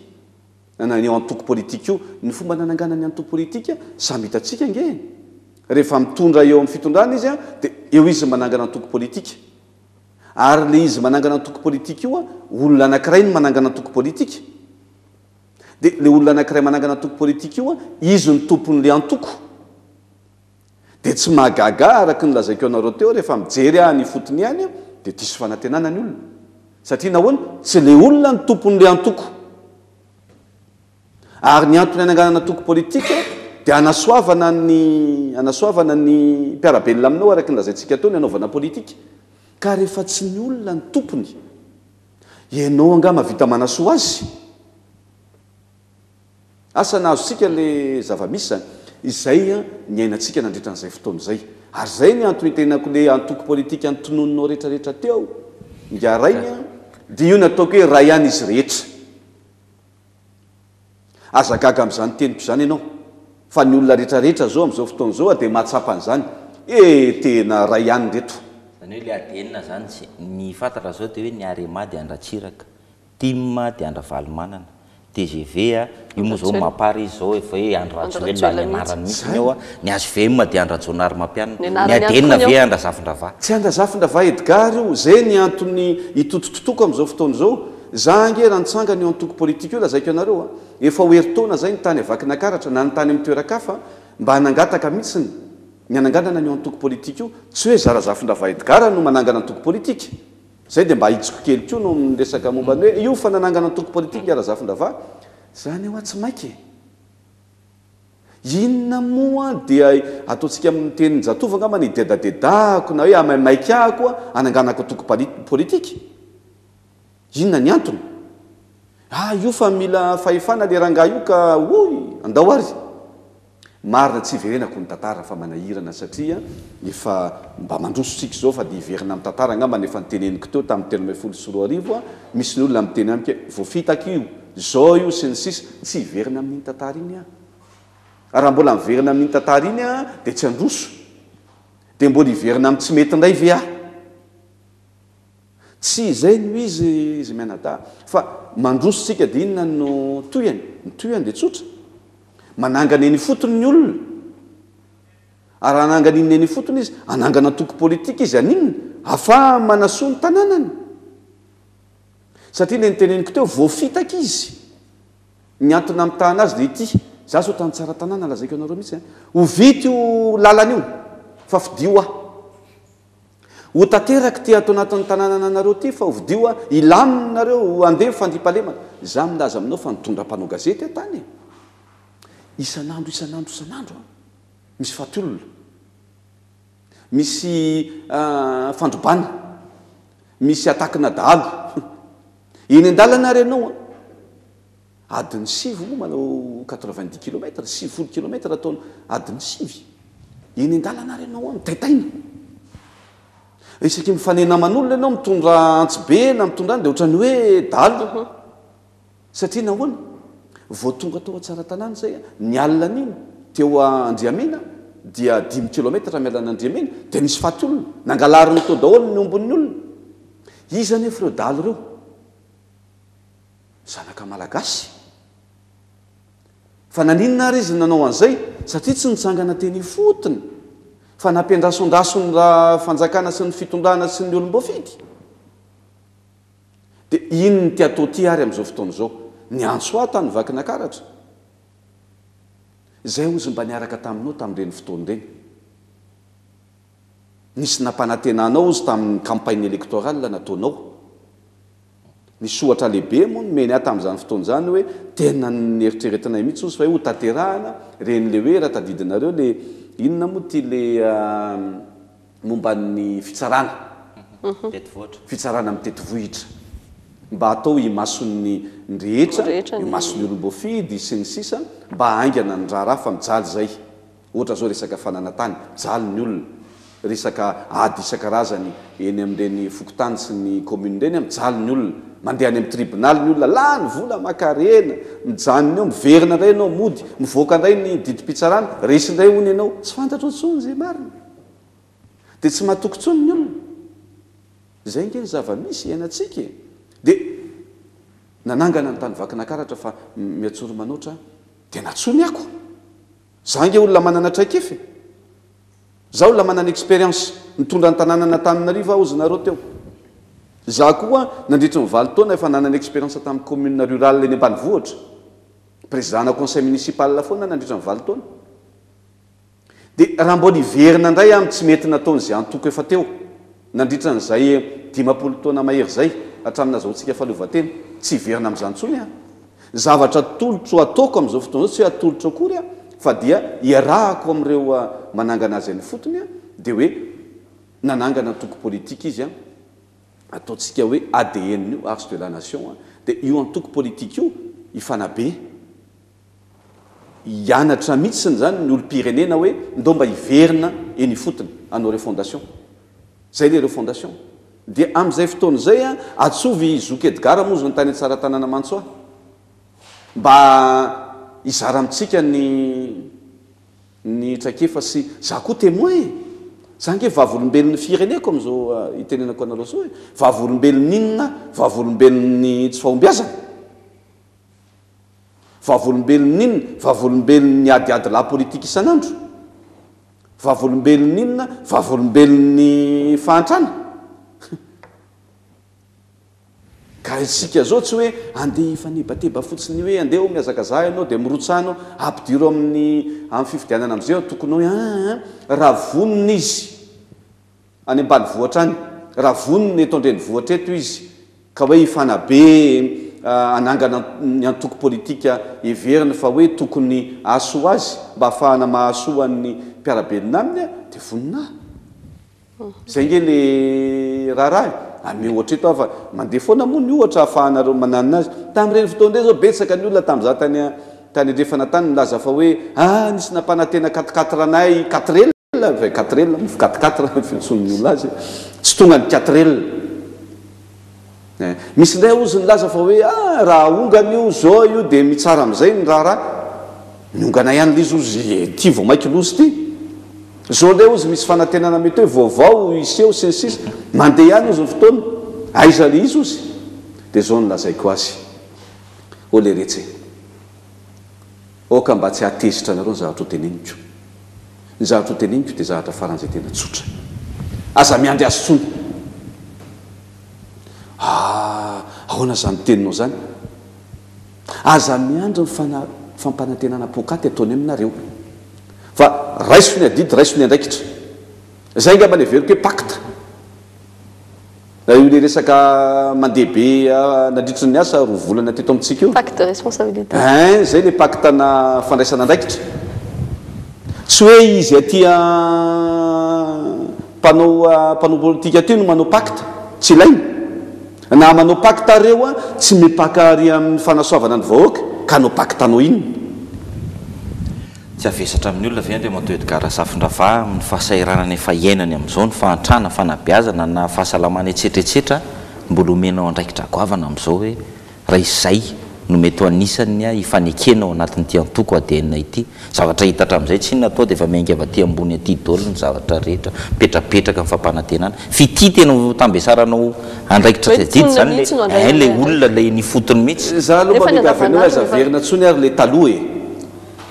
Nanana io antoko politika io. Ny fomba nananganany antoko politika samy hitantsika ange e! Rehefa mitondra eo amin'ny fitondrana izy dia eo izy manangana antoko politika. Ary le izy manangana antoko politika io an, olona anakiray no manangana antoko politika. De le olona anakiray manangana antoko politika io an, izy no tompon'le antoko. De tsy mahagaga ahy araka ny lazaiko anareo teo rehefa mijery ahy any ifotony ihany an, de diso fanantenana ny olona. Satria nahoana? Tsy le olona no tompon'le antoko. Ary ny antony hananganana antoko politika dia hanasoavana ny hanasoavana ny mpiara-belona aminao araka ny lazaintsika teo ny hanaovana politika. Ka rehefa tsy ny olona no tompony, ianao angaha mahavita manasoa azy? Asa na azontsika le zava-misy izany. Izay niainantsika nandritra an'izay fotoana izay. Ary izay ny antony itenenako le antoko politika notononinao rehetrarehetra teo, ingahy Rainy an, dia io no ataoko hoe ray ihany izy rehetra. Aza gaga amin'izany teniko izany ianao, fa ny olona rehetra rehetra izao amin'izao fotoana izao dia mahatsapa an'izany, eh tena ray ihany ireto. Izany hoe ilay ADN izany tsy, ny fantatra izao dia hoe ny Arema dia an-dRatsiraka, Tim dia an-dRavalomanana, tgv a, io moa izao Mapar izy izao efa hoe Andry Rajoelina ny anarany mihitsy ao a, ny hvm dia an-dRajaonarimampianina, ny ADN ve an-dRazafindravahy? Tsy an-dRazafindravahy Edgard io, izay ny antony itotototoako amin'izao fotoana izao, Za ange raha nitsangana io antoko politika io lazaiko anareo a, efa ho herintaona zay ny tany Vakinakaratra na ny tany amin'ny toeran-kafa mba nangataka mihitsiny ny hananganana an'io antoko politika io, tsy hoe za Razafindravahy Edgard no manangana antoko politika, zay dia mba ahitsiko kely koa no miresaka momba ny hoe io fa nanangana antoko politika Razafindravahy, zany hoa tsy maika e! Inona moa dia ataontsika amin'ny tenin-jatovo angamba ny dedadedahako na hoe hamaimaikahako hananganako antoko politika? Inona ny antony? Ah io fa mila fahefana le rangahy io ka hoy, andao ary! Marina tsy hiverenako ny tantara fa manahirana satria efa mba mandroso tsika izao fa dia hiverina amin'ny tantara angamba ny efa noteneniko teo tamin'ny 2013 misy ny olona miteny amiko hoe voafitaka io, zao io sy ny sisa tsy hiverina amin'iny tantara iny aho. Raha mbola miverina amin'iny tantara iny aho dia tsy handroso. Dia mbola hiverina amin'ny tsy mety indray ve aho? Tsy izay no izy izy mianadahy. Fa mandroso tsika dia inona no tohiny? Ny tohiny dia tsotra. Manangana eny ifotony ny olona. Ary raha hanangana inona eny ifotony izy? Hanangana antoko politika izy haninona? Hahafahany manasoa ny tanànany. Satria ilay noteneniko teo, voafitaka izy. Ny antony namitahana azy dia ity, za zao tany Tsaratanàna lazaiko anareo mihitsy an, ho vita io lalana io fa fidio aho. Ho tanteraka ity ato anatin'ny tanànananareo ity fa hovidio aho, hilamina nareo, handeha ny fandriampahalemana. Za milaza aminao fa nitondra mpanao gazety aho tany e. Isan'andro isan'andro isan'andro an, misy faty olona, misy fandrobana, misy attaque-na dahalo. Eny an-dalana ary ianao an. Adiny sivy moa manao 90 kilomètre, 90 kilomètre ataonao adiny sivy. Eny an-dalana ary ianao an, mitaintaina. Isaky mifanena aman'olona ianao mitondra antsy be na mitondra any dia ohatran'ny hoe dahalo. Satria nahoana? Vao tonga tao Tsaratanàna izay an, ny alina an'iny, teo Andriamena, dia dimy kilomètre miala an'Andriamena, dia nisy faty olona. Nangalariny tao daholo ny ombin'ny olona. Iza anefa ireo dahalo ireo? Zanaka Malagasy. Fa naninona ary izy nanao an'izay? Satria tsy nitsangana teny ifotony, fa nampiandrasondraso ny fanjakana sy ny fitondrana sy ny olom-boafidy. Dia inona ity atao ity ary amin'izao fotoana izao? Niantso ahy tany Vakinakaratra. Izay hozy mba niaraka taminao tamin'ireny fotoana ireny. Nisy nampanantena anao hozy tamin'ny campagne électorale nataonao. Nisy ohatra lehibe moa nomeny ahy tamin'izany fotoana izany hoe tena neritreretinay mihitsy hozy fa hoe hotanterahana ireny le hoe raha tadidinareo le inona moa ity le momba ny fitsarana. Tetivohitra. Fitsarana amin'ny tetivohitra. Mba atao imason'ny ny rehetra, imason'ny olom-boafidy sy ny sisa mba haingana ny raharaha fa mijaly izay. Ohatra zao resaka fananantany, mijaly ny olona, resaka ady isan-karazany eny amin'ireny fokontany sy ny commune ireny, mijaly ny olona, mandeha any amin'ny tribonaly ny olona, lany vola maka harena, mijanona eo, miverina indray ianao mody, mivoaka indray ny didim-pitsarana, resy indray hono ianao, tsy fantatrao intsony izay marina. Dia tsy matoky intsony ny olona. Izay ange ny zava-misy iainantsika e! Dia nanangana ny tany Vakinakaratra fa miatsoro manoatra dia nantsoiny ako. Za ange olona manana traikefa e! Za olona manana expérience, nitondra ny tanànan'Antananarivo aho hozy nareo teo. Za koa nandritry ny valo taona efa nanana expérience tamin'ny commune rurale eny ambanivohitra. Président-na conseil municipal foana nandritra ny valo taona. Dia raha mbola hiverina indray amin'ny tsy mety nataon'izay antoko efa teo nandritra an'izay 50 taona mahery izay hatramin'ny nazahoantsika fahaleovantena, tsy hiverina amin'izany intsony aho. Zavatra atolotro ataoko amin'izao fotoana izao, tsy hoe atolotro akory aho, fa dia iarahako amin'ireo manangana azy any ifotony dia hoe nanangana antoko politika izy, ataontsika hoe ADN io, Arche de la Nation, dia io antoko politika io hifanabe. Hianatra mihitsiny izany ny olom-pirenena hoe ndao mba hiverina eny ifotony hanao refondation. Izay ilay refondation. Dia amin'izay fotoana izay atsovy i Zoky Edgar moa izany tany Tsaratanana Mantsoahy mba hizara amintsika ny ny traikefa sy za koa témoin e! Za ange vavolombelon'ny fireneko amin'izao itenenako anareo izao e! Vavolombelon'ny inona? Vavolombelon'ny tsy fahombiazana. Vavolombelon'ny inona? Vavolombelon'ny adiady lahy politika isan'andro? Vavolombelon'ny inona? Vavolombelon'ny fahantrana? Ka isika izao tsy hoe andeha hifanebateba fotsiny hoe andeha ho mihazakazaha ianao dia mirotsaha ianao, ampidiro amin'ny amin'ny fifidianana amin'izay aho tokony hoe aa raha vonona izy. Any ambanivohitra any. Raha vonona eto an-drenivohitra eto izy ka hoe hifanabe hanangana ny antoko politika heveriny fa hoe tokony hahasoa azy mba hahafahana mahasoa an'ny mpiara-belona aminy dia vonona aho. Izay ange le raharaha e. Hanome ohatra eto aho fa mandeha foana moa ny ohatra ahafahanareo mananona azy. Tamin'ireny fotoana ireny izao betsaka ny olona tamin'izaho tany tany andrefana tany nilaza fa hoe ah nisy nampanantena quatre quatre anay quatre L, quatre L moa fa quatre quatre no fiantsoan'ny olona azy, tsy tonga ny quatre L. Eh, misy indray ozy nilaza fa hoe ah raha ahongana io zao io dia mitsara amin'izay ny raharaha. Niongana ihany ilay izy ozy eh, ity vao mainka loza ity. Zao indray ozy misy fanantenana mety hoe vaovao hiseho sy ny sisa. Mandeha ihany ozy ny fotoana. Aiza ilay izy ozy? Dia zao no lazaiko azy. Ô leretsy e. Aoka mba tsy hahatezitra anareo ny zavatra hoteneniko. Ny zavatra hoteneniko dia zavatra faran'izay tena tsotra. Aza miandry azy intsony. Ah, ahoana izany teninao izany? Aza miandry ny fana, fampanantenana poakaty ataony aminareo. Fa raiso ny adidy, raiso ny andraikitra. Izay angamba no heveriko hoe pacte. Io le resaka mandeha be nandritry ny asa roa volana teto amintsika io. Pacte de responsabilité. Hein, zay le pacte na fandraisana andraikitra. Tsy hoe izy aty mpanao mpanao politika aty no manao pacte, tsy ilaina. Na manao pacte reo tsy mipaka ary amin'ny fanasoavana ny vahoaka ka hanao pacte anao inona? Tsy havesatra amin'ny olona ve Andriamatoa Edgard Razafindravaha amin'ny fahasahiranana efa iainany amin'izao, ny fahantrana, fanabeazana na fahasalamana etsetra etsetra, mbola omenao andraikitra goavana amin'izao hoe raha izay no mety ho anisan'ny hifanekena ao anatin'ity antoko ADN ity? Zavatra hita hatramin'izay tsinona toa dia efa miainga avy aty ambony aty daholo ny zavatra rehetra, mipetrapetraka ny fampanantenana. F'ity tena ho tambesaranao andraikitra Hoe sy adidy mponina izany mihitsy no ilay andraikitra ilay andraikitra. olona ilay eny ifotony mihitsy. Za aloha mba Nefa ny miangavy anao andavanandro aza efa. averina tsony ary le taloha e!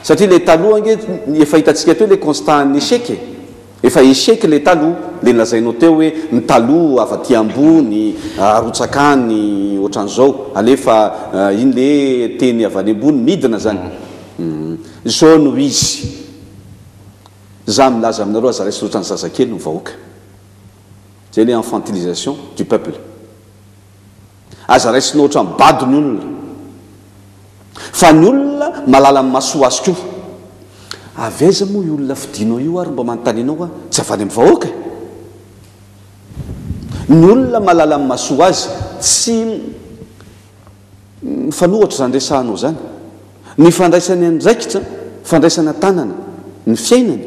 Satria le taloha ange efa hitantsika teo le constat an'ny échec e! Efa échec le taloha, le nolazainao teo hoe ny taloha avy aty ambony arotsaka any ohatran'izao, alefa iny le teny avy any ambony midina zany. Zao no izy. Za milaza aminareo aza raisina ohatran'ny zazakely ny vahoaka. Zay le infantilisation du peuple. Aza raisina ohatran'ny bado ny olona. Fa ny olona mahalala ny mahasoa azy koa. Avy aiza moa io olona fidinao io ary mba manontany anao aho? Tsy avy any amin'ny vahoaka e! Ny olona mahalala ny mahasoa azy tsy mifanohitra izany resahanao izany. Ny fandraisany andraikitra, fandraisana tanana ny fiainany,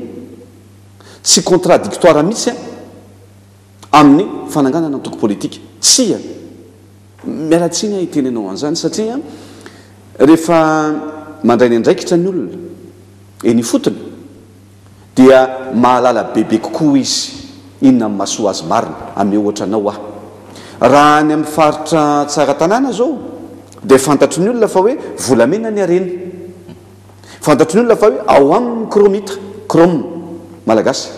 tsy contradictoire mihitsy an! Amin'ny fananganana antoko politika? Tsia! Miala tsiny aho hiteny anao an'izany satria rehefa mandray ny andraikitra ny olona eny ifotony dia mahalala bebe kokoa izy inona ny mahasoa azy marina. Hanome ohatra anao aho. Raha any amin'ny faritra Tsaratanàna izao dia fantatry ny olona fa hoe volamena ny harena. Fantatry ny olona fa hoe ao aminy ny chromite, chrome, malagasy.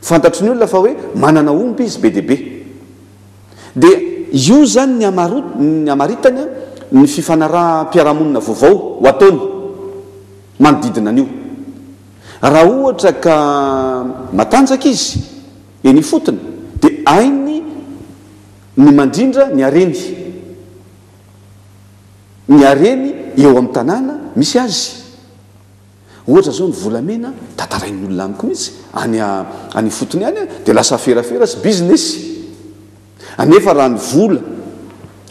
Fantatry ny olona fa hoe manana omby izy be dia be. Dia io izany ny hamaro, ny hamaritany ny fifanaraham-piarahamonina vaovao ho ataony manodidina an'io. Raha ohatra ka matanjaka izy eny ifotony dia hainy ny mandrindra ny hareny. Ny hareny eo amin'ny tanàna misy azy. Ohatra zao ny volamena tantarain'ny olona amiko mihitsy any any ifotony any dia lasa aferafera sy business. Anefa raha ny vola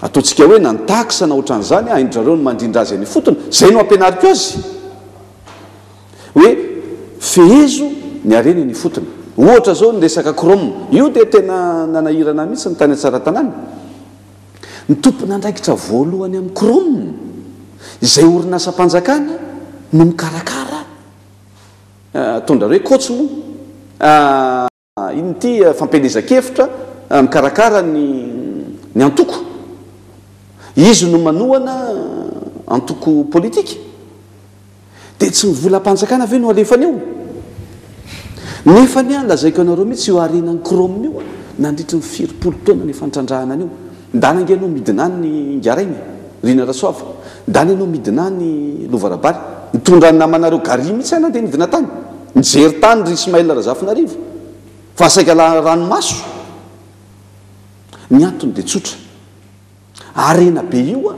ataontsika hoe na ny taxe na ohatran'izany hain-dry zareo ny mandrindra azy any ifotony, zay no ampianariko azy hoe fehezo ny harena eny ifotony. Ohatra zao ny resaka chrome, io dia tena nanahirana ahy mihitsy ny tany Tsaratanàna. Ny tompon'andraikitra voalohany amin'ny Chrome, izay orinasam-panjakana no mikarakara, ataon-dRareo hoe coach moa, inona ity, fampielezan-kevitra, mikarakara ny ny antoko. Izy no manohana antoko politika. Dia tsy ny volam-panjakana ve no alefany eo? Nefa anie an, lazaiko anareo mihitsy io harenan'i Chrome io an, nandritry ny firy-polo taona ny efa nitrandrahana an'io. Ndana ange ianao midina any Ingarainy e, Rina Rasoava. Ndana ianao midina any Lova Rabary. Nitondra ny namanareo Gary mihitsy aho nandeha nidina tany. Nijery tany ry Ismaël Razafinarivo. Fa saika ranomaso. Ny antony dia tsotra. Harena be io an!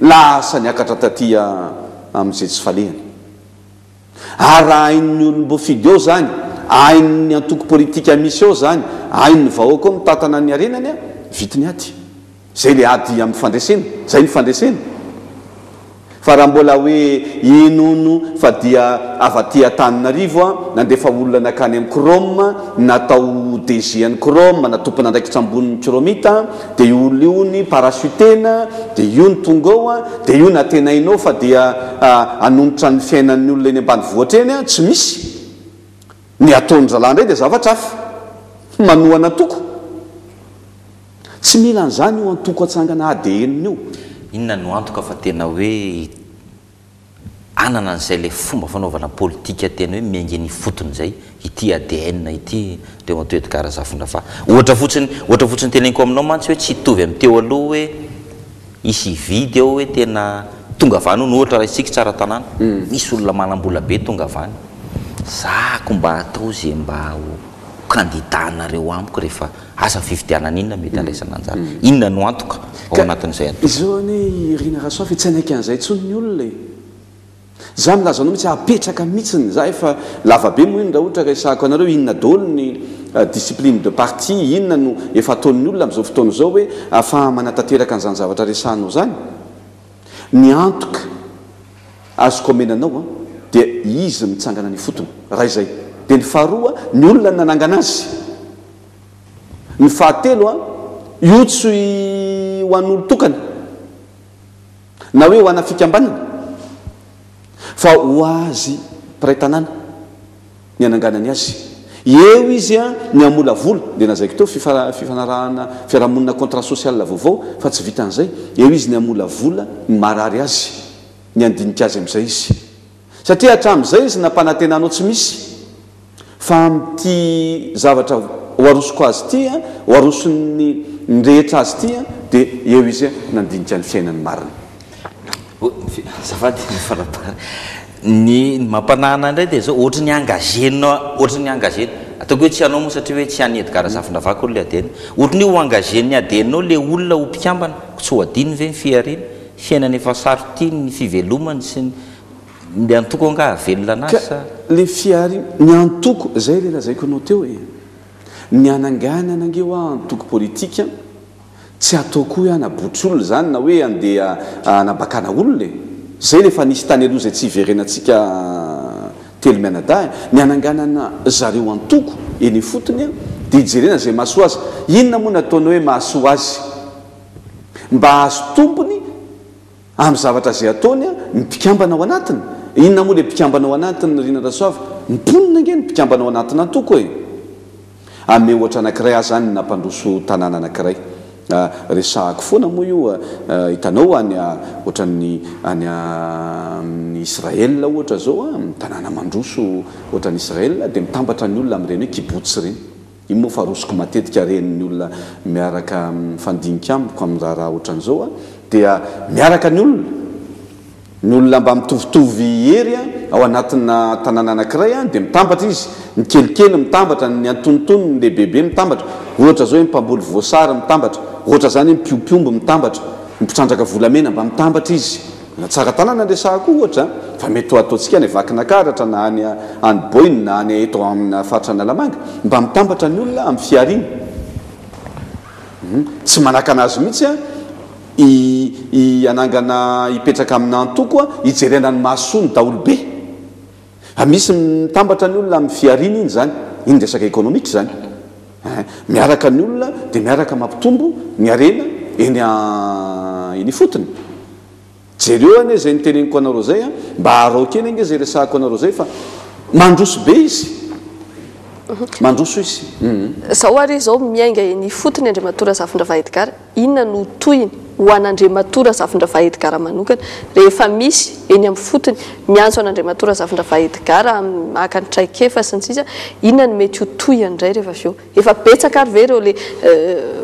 lasa niakatra taty amin'izay tsy falehany. Ary raha hain'ny olom-boafidy eo izany, hain'ny antoko politika misy eo izany, hain'ny vahoaka eo mitantana ny harenany, vita ny ady. Izay ilay ady amin'ny fandresena, izay ny fandresena. Fa raha mbola hoe ino hono fa dia avy aty Antananarivo an, nandefa olona nankany amin'ny Chrome, natao DG an'ny Chrome na tompon'andraikitra ambonin'ny Chromite an, dia io olona io hono parachutena, dia io no tonga ao an, dia io nantenainao fa dia hanonitra ny fiainan'ny olona eny ambanivohitra eny an, tsy misy. Ny ataon-dry zalahy indray dia zavatra hafa. Manohana antoko. Tsy mila an'izany io antoko atsangana ADN io. Inona no antoka fa tena hoe hanana an'izay ilay fomba fanaovana politika tena hoe miainga eny ifotony izay ity ADN ity Andriamatoa Edgard Razafindravahy? Ohatra fotsiny, ohatra fotsiny teneniko aminao mantsy hoe tsy hitovy amin'ny teo aloha hoe hisy hividy eo hoe tena tonga avy any hono ohatra raisitsika Tsaratanàna, misy olona manam-bola be tonga avy any, za ko mba atao ze mba ho candidat-nareo amiko rehefa Asa fifidianana inona mety handraisana anjara? Inona no antoka ao anatin'izay antoko? Izao anie i Rina Rasoafy tsy hanaiky an'izay intsony ny olona e! Za milaza anao mihitsy apetraka mihitsiny, za efa lava be moa iny raha ohatra resahako anareo inona daholo ny discipline de parti, inona no efa ataon'ny olona amin'izao fotoana izao hoe ahafaha manatanteraka an'izany zavatra resahanao izany. Ny antoka azoko omena anao an dia izy mitsangana any ifotony, raha izay. Dia ny faharoa, ny olona nanangana azy. Ny fahatelo an, io tsy ho an'olon-tokana na hoe ho ana fikambanana fa ho azy mpiray tanàna ny hananganany azy. Eo izy an ny hamolavola, dia lazaiko teo fifanarahana fiarahamonina contrat social vaovao fa tsy vitan'izay, eo izy ny hamolavola ny marary azy, ny handinika azy amin'izay izy. Satria hatramin'izay izy nampanantena anao tsy misy fa amin'ity zavatra ho arosoko azy ity an, ho aroson'ny ny rehetra azy ity an, dia eo izy nandinika ny fiainany marina. Azafady ny fanampahana. Ny mampanahy anah indray dia izao, ohatry ny engagena, ohatry ny engagena, ataoko hoe tsy anao moa satria hoe tsy an'i Edgard Razafindravahy akory ilay ADN, ohatry ny hoe ho engagen'ny ADN-nao ilay olona ho mpikambana, tsy ho adino ve ny fihariana? Fiainana efa sarotiny ny fivelomany sy ny ny antoko angaha hahavelona anazy Ka sa? le fihari ny antoko, zay le lazaiko anao teo e, ny hananganana ange hoa antoko politika tsy atao koa hoe hanabotry olona zany na hoe handeha hanabakana olona e, zay le efa nisy tany aloha zay tsy hiverenantsika telo mianadahy, ny hananganana zareo antoko eny ifotony dia hijerena zay mahasoa azy, inona moa ny ataony hoe mahasoa azy? Mba hahazo tombony amin'ny zavatra izay ataony ny mpikambana ao anatiny. Inona moa ilay mpikambana ao anatiny Rina Rasoava? Ny mponina ange no mpikambana ao anatina antoko e! Hanome ohatra anankiray aho izany ny nampandroso tanàna anankiray. Resahako foana moa io, hitanao any ohatran'ny any amin'ny Israel ohatra izao, ny tanàna mandroso ohatran'i Israel dia mitambatra ny olona amin'ireny hoe kibbutz ireny. Iny moa fa arosoko matetika ren'ny olona miaraka mifandinika amiko amin'ny raharaha ohatran'izao dia miaraka ny olona, ny olona mba mitovitovy hery ao anatina tanàna anankiray dia mitambatra izy, ny kelikely mitambatra, ny antonontonony, ny lehibebe mitambatra, ohatra izao hoe mpamboly voasary mitambatra, ohatra izany hoe mpiompy omby mitambatra, ny mpitrandraka volamena mba mitambatra izy. Na Tsaratanana resahako ohatra fa mety ho ataontsika any Vakinakaratra na any any Boina na any eto amina faritra Analamanga mba mitambatra ny olona amin'ny fihariana. Tsy manakana azy mihitsy an i i hanangana hipetraka amina antoko an hijerena ny mahasoa ny daholobe. Fa misy mitambatra ny olona amin'ny fihariana iny izany, iny resaka économique izany. Ein, miaraka ny olona dia miaraka mampitombo ny harena eny eny ifotony. Jereo anie izay noteneniko anareo izay an, mba araho kely ange izay resahako anareo izay fa mandroso be izy. Mandroso izy. Izao ary izao miainga eny ifotony Andriamatoa Razafindravahy Edgard, inona no tohiny ho an'Andriamatoa Razafindravahy Edgard manokana rehefa misy eny amin'ny fotony miantso an'Andriamatoa Razafindravahy Edgard haka ny traikefa sy ny sisa, inona no mety ho tohiny indray rehefa avy eo? Efa betsaka ary ve ireo le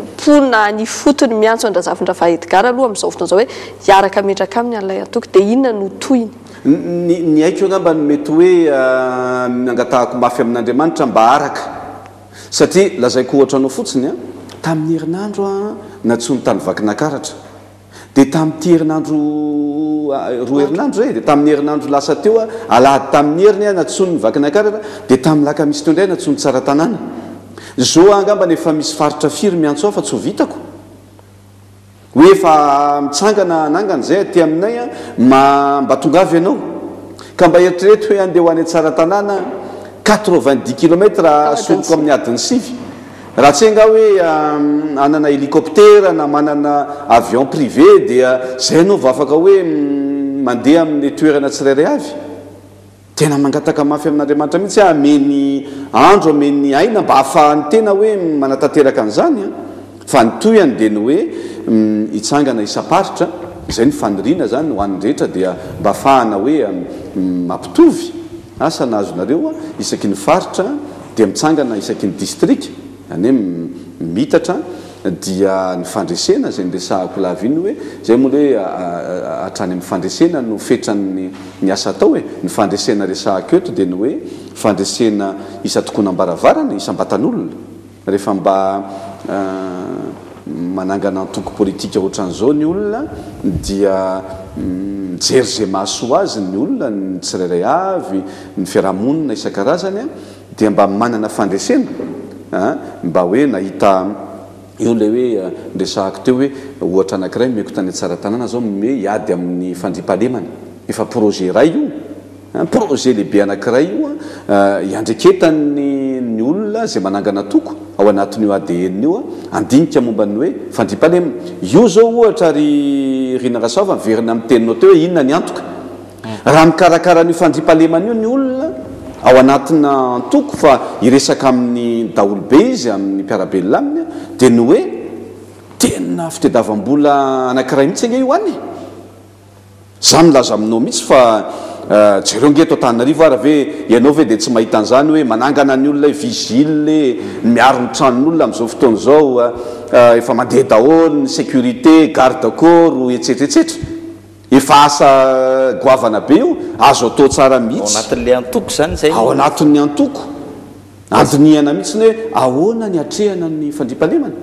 mponina any ifotony miantso an-dRazafindravahy Edgard aloha amin'izao fotoana izao hoe hiaraka hametraka aminy an'ilay antoko dia inona no tohiny? Ny ny aiko angamba no mety hoe angatahako mafy amin'Andriamanitra mba araka satria lazaiko ohatra anao fotsiny an, tamin'ny herinandro aho nantsoiny tany Vakinakaratra. Dia tamin'ity herinandro, roa herinandro izay, dia tamin'ny herinandro lasa teo, alahady tamin'ny heriny aho nantsoin'ny Vakinakaratra, dia tamin'ny lakamisy teo indray aho nantsoin'ny Tsaratanàna. Izao angambany efa misy faritra firy miantso ahy fa tsy ho vitako. Hoe efa mitsangana hanangana izay aty aminay an, ma mba tongava ianao. Ka mba eritrereto hoe handeha ho any Tsaratanàna, 90 kilomètres asoriko amin'ny adiny sivy. Raha tsy angaha hoe hanana hélicoptère na manana avion privé dia izay ianao vao afaka hoe mandeha amin'ny toerana tsirairay avy. Tena mangataka mafy amin'Andriamanitra mihitsy aho hameny andro, hameny aina mba hahafahan'ny tena hoe manatanteraka an'izany an! Fa ny tohiny dia ny hoe hitsangana isam-paritra, izay no faniriana izany ho an'ny rehetra dia mba hahafahana hoe mampitovy, asa na azonareo, isaky ny faritra dia mitsangana isaky ny distrika, izany hoe miitatra, dia ny fandresena izay niresahako lava iny hoe, izay moa ilay hoe hatrany amin'ny fandresena no fetran'ny ny asa atao e, ny fandresena resahako eto dia ny hoe fandresena isan-tokonam-baravarana, isam-batan'olona. Rehefa mba manangana antoko politika ohatran'izao ny olona dia mijery izay mahasoa azy ny olona, ny tsirairay avy, ny fiaraha-monina isan-karazany dia mba manana fandresena a, mba hoe nahita eo ilay hoe niresahako teo hoe ohatra anankiray nomeko tany Tsaratanàna zao hoe hiady amin'ny fandriampahalemana, efa projet iray io an, projet lehibe anankiray io an, hiandreketan'ny ny olona izay manangana antoko ao anatin'io ADN io an, handinika momba ny hoe fandriampahalemana. Io zao ohatra ry Rina Rasoava miverina amin'ny teninao teo hoe inona ny antoka. Raha mikarakara an'io fandriampahalemana io ny olona ao anatina antoko fa hiresaka amin'ny daholobe izy, amin'ny mpiara-belona aminy, dia ny hoe tena fitediavam-bola anankiray mihitsy ange io any e! Za milaza aminao mihitsy fa jereo ange eto Antananarivo ary ve ianao ve dia tsy mahita an'izany hoe manangana ny olona hoe vigile e, miaro ny tranon'olona amin'izao fotoana izao, efa mandeha daholo ny sécurité, garde corps, etsetra etsetra. Efa asa goavana be io, azo atao tsara mihitsy. Ao anatin'ilay antoko izany izay no. Ao anatin'ny antoko. Andinihana mihitsy ny hoe ahoana ny hatrehana ny fandriampahalemana.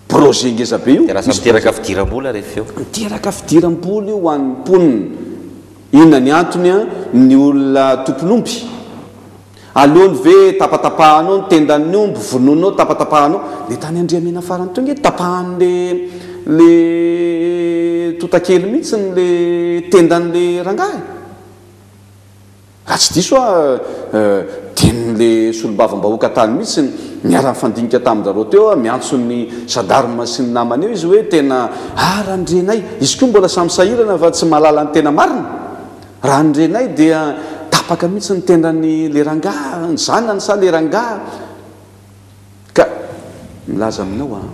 Projet ngeza be io. Dia lasa miteraka fidiram-bola rehefa eo. Miteraka fidiram-bola io ho an'ny mponina. Inona ny antony an, ny olona tompon'omby. Aleony ve tapatapahanao ny tendan'ny omby, vonoinao tapatapahanao, le tany Andriamena farany teo nge tapahan'le le tontakely mihitsy le tendan'le rangahy e! Raha tsy diso aho tenin'le solombavambahoaka tany mihitsy niara-nifandinika tamin-jareo teo aho, miantso ny gendarme sy ny namany eo izy hoe tena ah raha ny renay, izy koa mbola samy sahirana fa tsy mahalala ny tena marina. Raha ny renay dia tapaka mihitsy ny tendan'ny le rangahy, ny zanany sa le rangahy. Ka milaza aminao aho,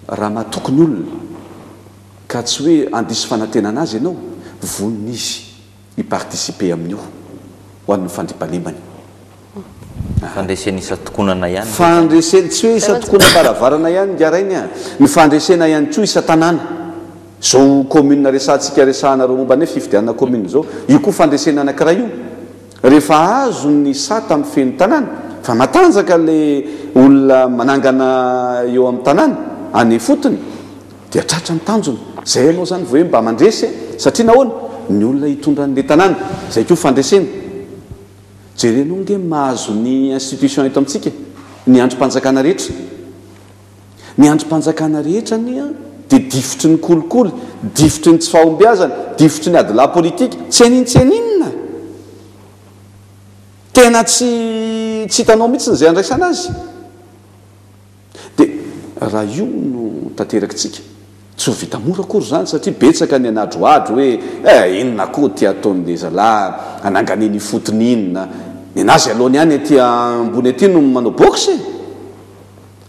raha matoky ny olona ka tsy hoe handiso fanantenana azy ianao, vonona izy hi-participer amin'io ho an'ny fandriampahalemany. Fandresena isan-tokonana ihany ve izany? Fandresena, tsy hoe isan-tokonam-baravarana ihany ingahy Rainy a! Ny fandresena ihany koa isan-tanàna. Izao commune resahantsika resahanareo momba ny hoe fifidianana commune izao, io koa fandresena anankiray io. Rehefa azo ny sata mifehy ny tanàna, fa matanjaka ilay olona manangana eo amin'ny tanàna, any ifotony, dia tratra ny tanjona. Izay ianao izany vao hoe mba mandresy, satria nahoana? Ny olona hitondra an'ilay tanàna. Izay koa fandresena. Jerenao ange ny mahazo ny institution eto amintsika e! Ny andrim-panjakana rehetra. Ny andrim-panjakana rehetra anie dia difotry ny kolikoly, difotry ny tsy fahombiazana, difotry ny adilahy politika, tsy hainin-tsy haninona. Tena tsy tsy hitanao mihitsy izay handraisana azy. Dia raha io no tanterakitsika, tsy ho vita mora akory izany satria betsaka ny anadroadro hoe eh inona koa ity ataon'ilay zalahy hanangana iny ifotony iny na nenazy aleony ihany aty ambony aty no manao boxe e!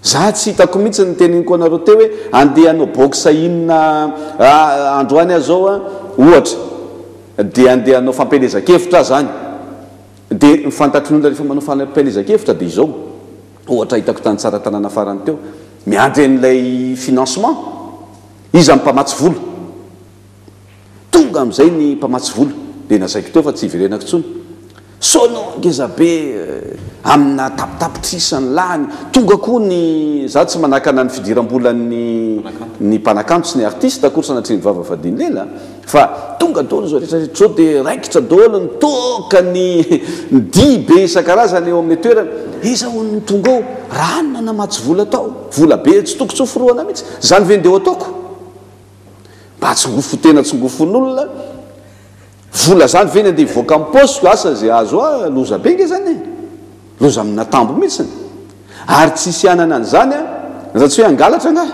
Za tsy hitako mihitsy ny teneniko anareo teo hoe andeha hanao boxe inona androany aho zao a, ohatra, dia andeha hanao fampielezan-kevitra aho zany, dia ny fantatry ny olona rehefa manao fampielezan-kevitra dia izao, ohatra hitako tany Tsaratanàna farany teo, miandry an'ilay financement, iza ny mpamatsy vola? Tonga amin'izay ny mpamatsy vola, dia nazaiko teo fa tsy hiverenako intsony. Sono ngeza be amina tapitapitrisa ny lany, tonga koa ny, za tsy manakana ny fidiram-bolan'ny ny mpanakanto sy ny artiste akory sanatria ny vava fadin'ny lela fa tonga daholo izao rehetra rehetra izao dia raikitra daholo ny toaka, ny ny dihy be isan-karazany eo amin'ilay toerana, iza hono no tonga ao? Ranona namatsy vola tao, vola be tsy tokony tsy ho forohana mihitsy, zany ve ndeha ho ataoko? Mba tsongofo tena tsongofon'olona. Vola zany ve ny andeha hivoaka am paosiko asa ze azo ahy loza be nge zany e! Loza aminatambo mihitsiny! Ary tsisy hanana an'izany an raha tsy hoe hangalatra angaha?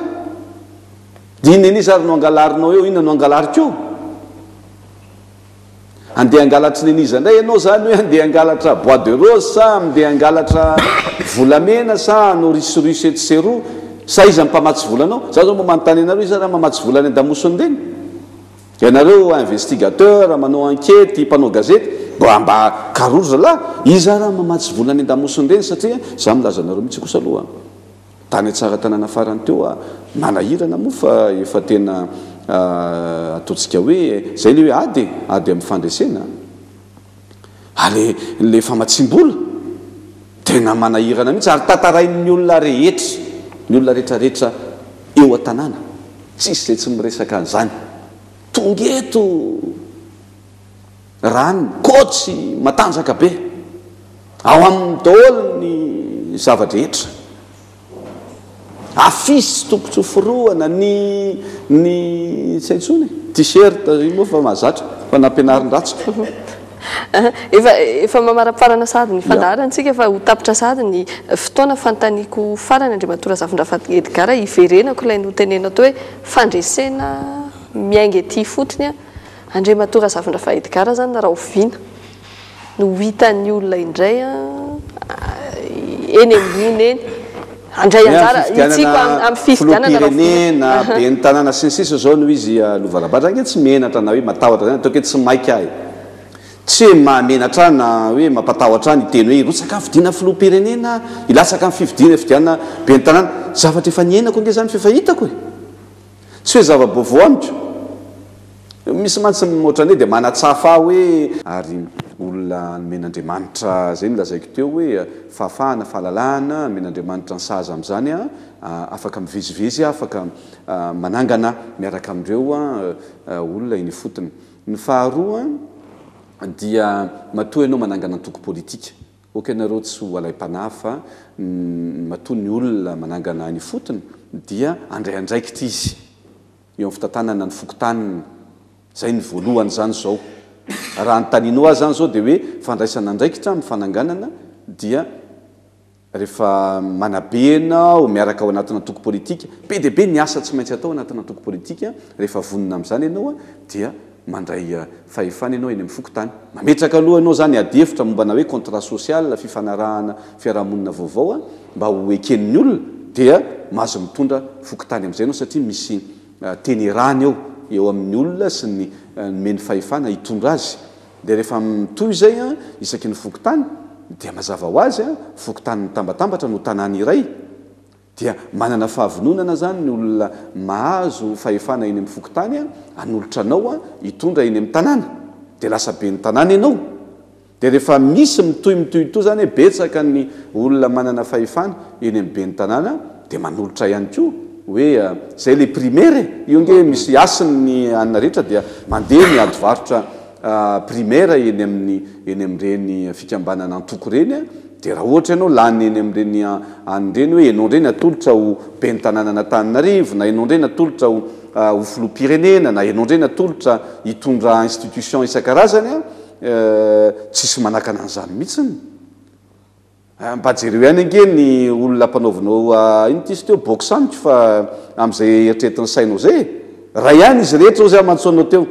De inona an'iza ary no angalarinao eo inona no angalariko eo? Andeha hangalatry ny an'iza indray ianao zany hoe andeha hangalatra bois de rose sa andeha hangalatra volamena sa hanao risoriso etsy sy eroa sa iza no mpamatsy vola anao? Za zao mba manontany anareo iza raha mamatsy vola any an-damosin'ireny? Ianareo investigateur, manao ankety, mpanao gazety, mba mba karory zalahy, iza ara mamatsy vola any an-damosina ireny satria za milaza anareo mihitsy kosa aloha tany Tsaratanana farany teo aho nanahirana moa fa efa tena ataontsika hoe zay le hoe ady e, ady amin'ny fandresena. Ary le famatsiam-bola tena manahirana mihitsy ary tantarain'ny olona rehetra, ny olona rehetrarehetra eo an-tanàna, tsisy izay tsy miresaka an'izany. Tonga eto rano, coach matanjaka be, ao aminy daholo ny zava-drehetra. Affiche tsy tokony tsy ho forohana, ny ny tsy hay intsony e, t-shirt io moa fa mahazatra fa nampianarin-dratsiko. Efa efa mamaraparana sahady ny fandaharana tsika fa ho tapitra sahady ny fotoana. Fanontaniako farany Andriamatoa Razafindrafady Edgard, hiverenako ilay notenenao teo hoe fandresena miainga ety ifotony. Andriamatoa Razafindrafady Edgard zany rahoviana no ho hitan'ny olona indray eny ambony eny handray anjara itsiko amin'ny fifidianana filoham-pirenena, ben'ny tanàna sy ny sisa izao no izy lova rabatra ange tsy menatra na hoe matahotra zany ataoko hoe tsy maika ahy tsy hoe mahamenatra ahy na hoe mampatahotra ahy ny hiteny hoe hirotsaka amin'ny fidiana filoham-pirenena hilatsaka amin'ny fifidiana fidianana ben'ny tanàna zavatra efa niainako ange zany f'efa hitako e Tsy hoe zava-baovao amiko. Misy mantsy ny ohatran'ny hoe dia manatsafa ahy hoe. Ary olona nomen'Andriamanitra, izay no lazaiko teo hoe fahafahana, fahalalahana, nomen'Andriamanitra ny sahaza amin'izany aho, afaka mivezivezy aho, afaka manangana miaraka amin'ireo olona eny ifotony. Ny faharoa dia matoa ianao manangana antoko politika, Ok nareo tsy ho alaim-panahy fa matoa ny olona manangana any ifotony dia andray andraikitra izy eo amin'ny fitantanana ny fokontaniny, zay ny voalohany zany zao. Raha anontanianao ahy zany zao dia hoe fandraisana andraikitra amin'ny fananganana dia rehefa manabe ianao miaraka ao anatina antoko politika, be dia be ny asa tsy maintsy atao anatina antoko politika, rehefa vonona amin'izany ianao dia mandray fahefana ianao eny amin'ny fokontany. Mametraka aloha ianao izany adihevitra mombana hoe contrat social, fifanarahana fiarahamonina vaovao mba ho eken'ny olona dia mahazo mitondra fokontany amin'izay ianao satria misy teny erany eo, eo amin'ny olona sy ny nomeny fahefana hitondra azy. Dia rehefa mitohy izay isaky ny fokontany dia mazava ho azy fokontany mitambatambatra no tanàna iray. Dia manana fahavononana zany ny olona mahazo fahefana eny amin'ny fokontany hanolotra anao hitondra eny amin'ny tanàna. Dia lasa ben'ny tanàna ianao. Dia rehefa misy mitohy mitohitohy zany hoe betsaka ny olona manana fahefana eny amin'ny ben'ny tanàna dia manolotra ihany koa hoe zay le primaire e! Io ange misy hasiny ny anona rehetra dia mandeha ny ady varotra primaire eny amin'ny eny amin'ireny fikambanana antoko ireny dia raha ohatra ianao lany eny amin'ireny any ireny hoe ianao indray natolotra ho ben'ny tanànan'Antananarivo na ianao indray natolotra ho ho filoham-pirenena na ianao indray natolotra hitondra institution isan-karazany tsisy manakana an'izany mihitsiny. Mba jereo ihany ange ny olona ampanaovinao inona ity izy teo box amiko fa amin'izay eritreretin'ny sainao izay e! Ray ihany izy rehetra hozy aho mantso anao teo.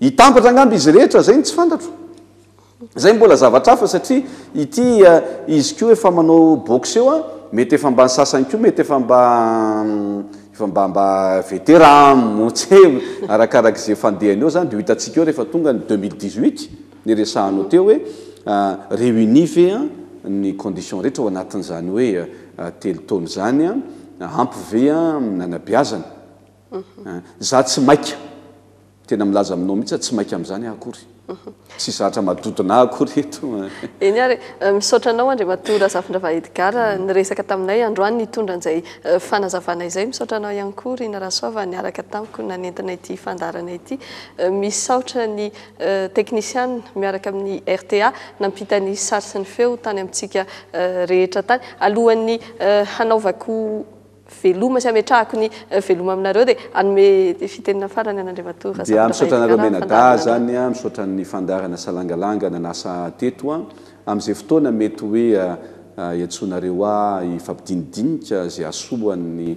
Hitambatra angamba izy rehetra, izay no tsy fantatro. Izay mbola zavatra hafa satria ity izy koa efa manao box eo an, mety efa mba ny sasany koa mety efa mba efa mba mba vétéran moa tsy hay, arakarak'izay fandehany eo izany dia ho hitantsika eo rehefa tonga ny 2018. Niresahanao teo hoe réunis ve ny conditions rehetra ao anatin'izany hoe telo taona izany, ampy ve nanabeazana? Za tsy maika. Tena milaza aminao mihitsy aho tsy maika amin'izany aho akory. Tsy zatra madodona ahy akory eto. Eny ary e. Misaotra anao Andriamatoa Razafindravahy Edgard niresaka taminay androany nitondra an'izay fanazavana izay. Misaotra anao ihany koa Rina Rasoava niaraka tamiko nanentana ity fandaharana ity. Misaotra ny teknisiana miaraka amin'ny rta nampita ny sary sy ny feo tany amintsika rehetra tany. Alohan'ny hanaovako veloma sy hametrahako ny veloma aminareo dia hanome fitenena farany an'Andriamatoa Dia misaotra anareo Razafindravahy mianadahy fandaharana. zany a, misaotra ny fandaharana Salangalanga nanasa teto a, amin'izay fotoana mety hoe iantsoanareo ahy hifampidinidinika izay hahasoa ny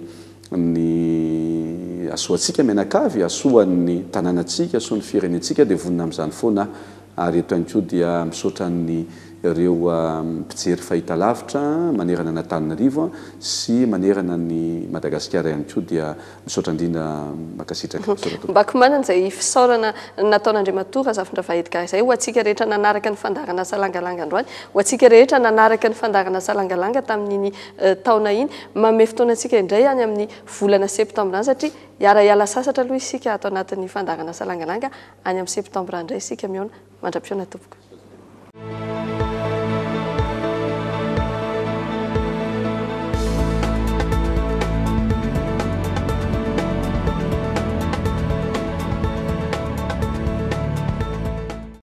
ny hahasoa antsika mianakavy, hahasoa ny tanànantsika, hahasoa ny firenentsika dia vonona amin'izany foana aho. Ary eto ihany koa dia misaotra ny ireo mpijery fahitalavitra manerana an'Antananarivo sy manerana an'i Madagasikara ihany koa dia misaotra indrindra mankasitraka. Misaotra tompoko. Mbako manana izay fisaorana nataon'Andriamatoa Razafindravahy Edgar izay ho antsika rehetra nanaraka ny fandaharana Salangalanga androany, ho antsika rehetra nanaraka ny fandaharana Salangalanga tamin'iny taona iny. Manome fotoana antsika indray any amin'ny volana septambra any satria hiara-hiala sasatra aloha isika ato anatin'ny fandaharana Salangalanga Any amin'ny septembre indray isika mihaona. Mandra-pihaona tompoko.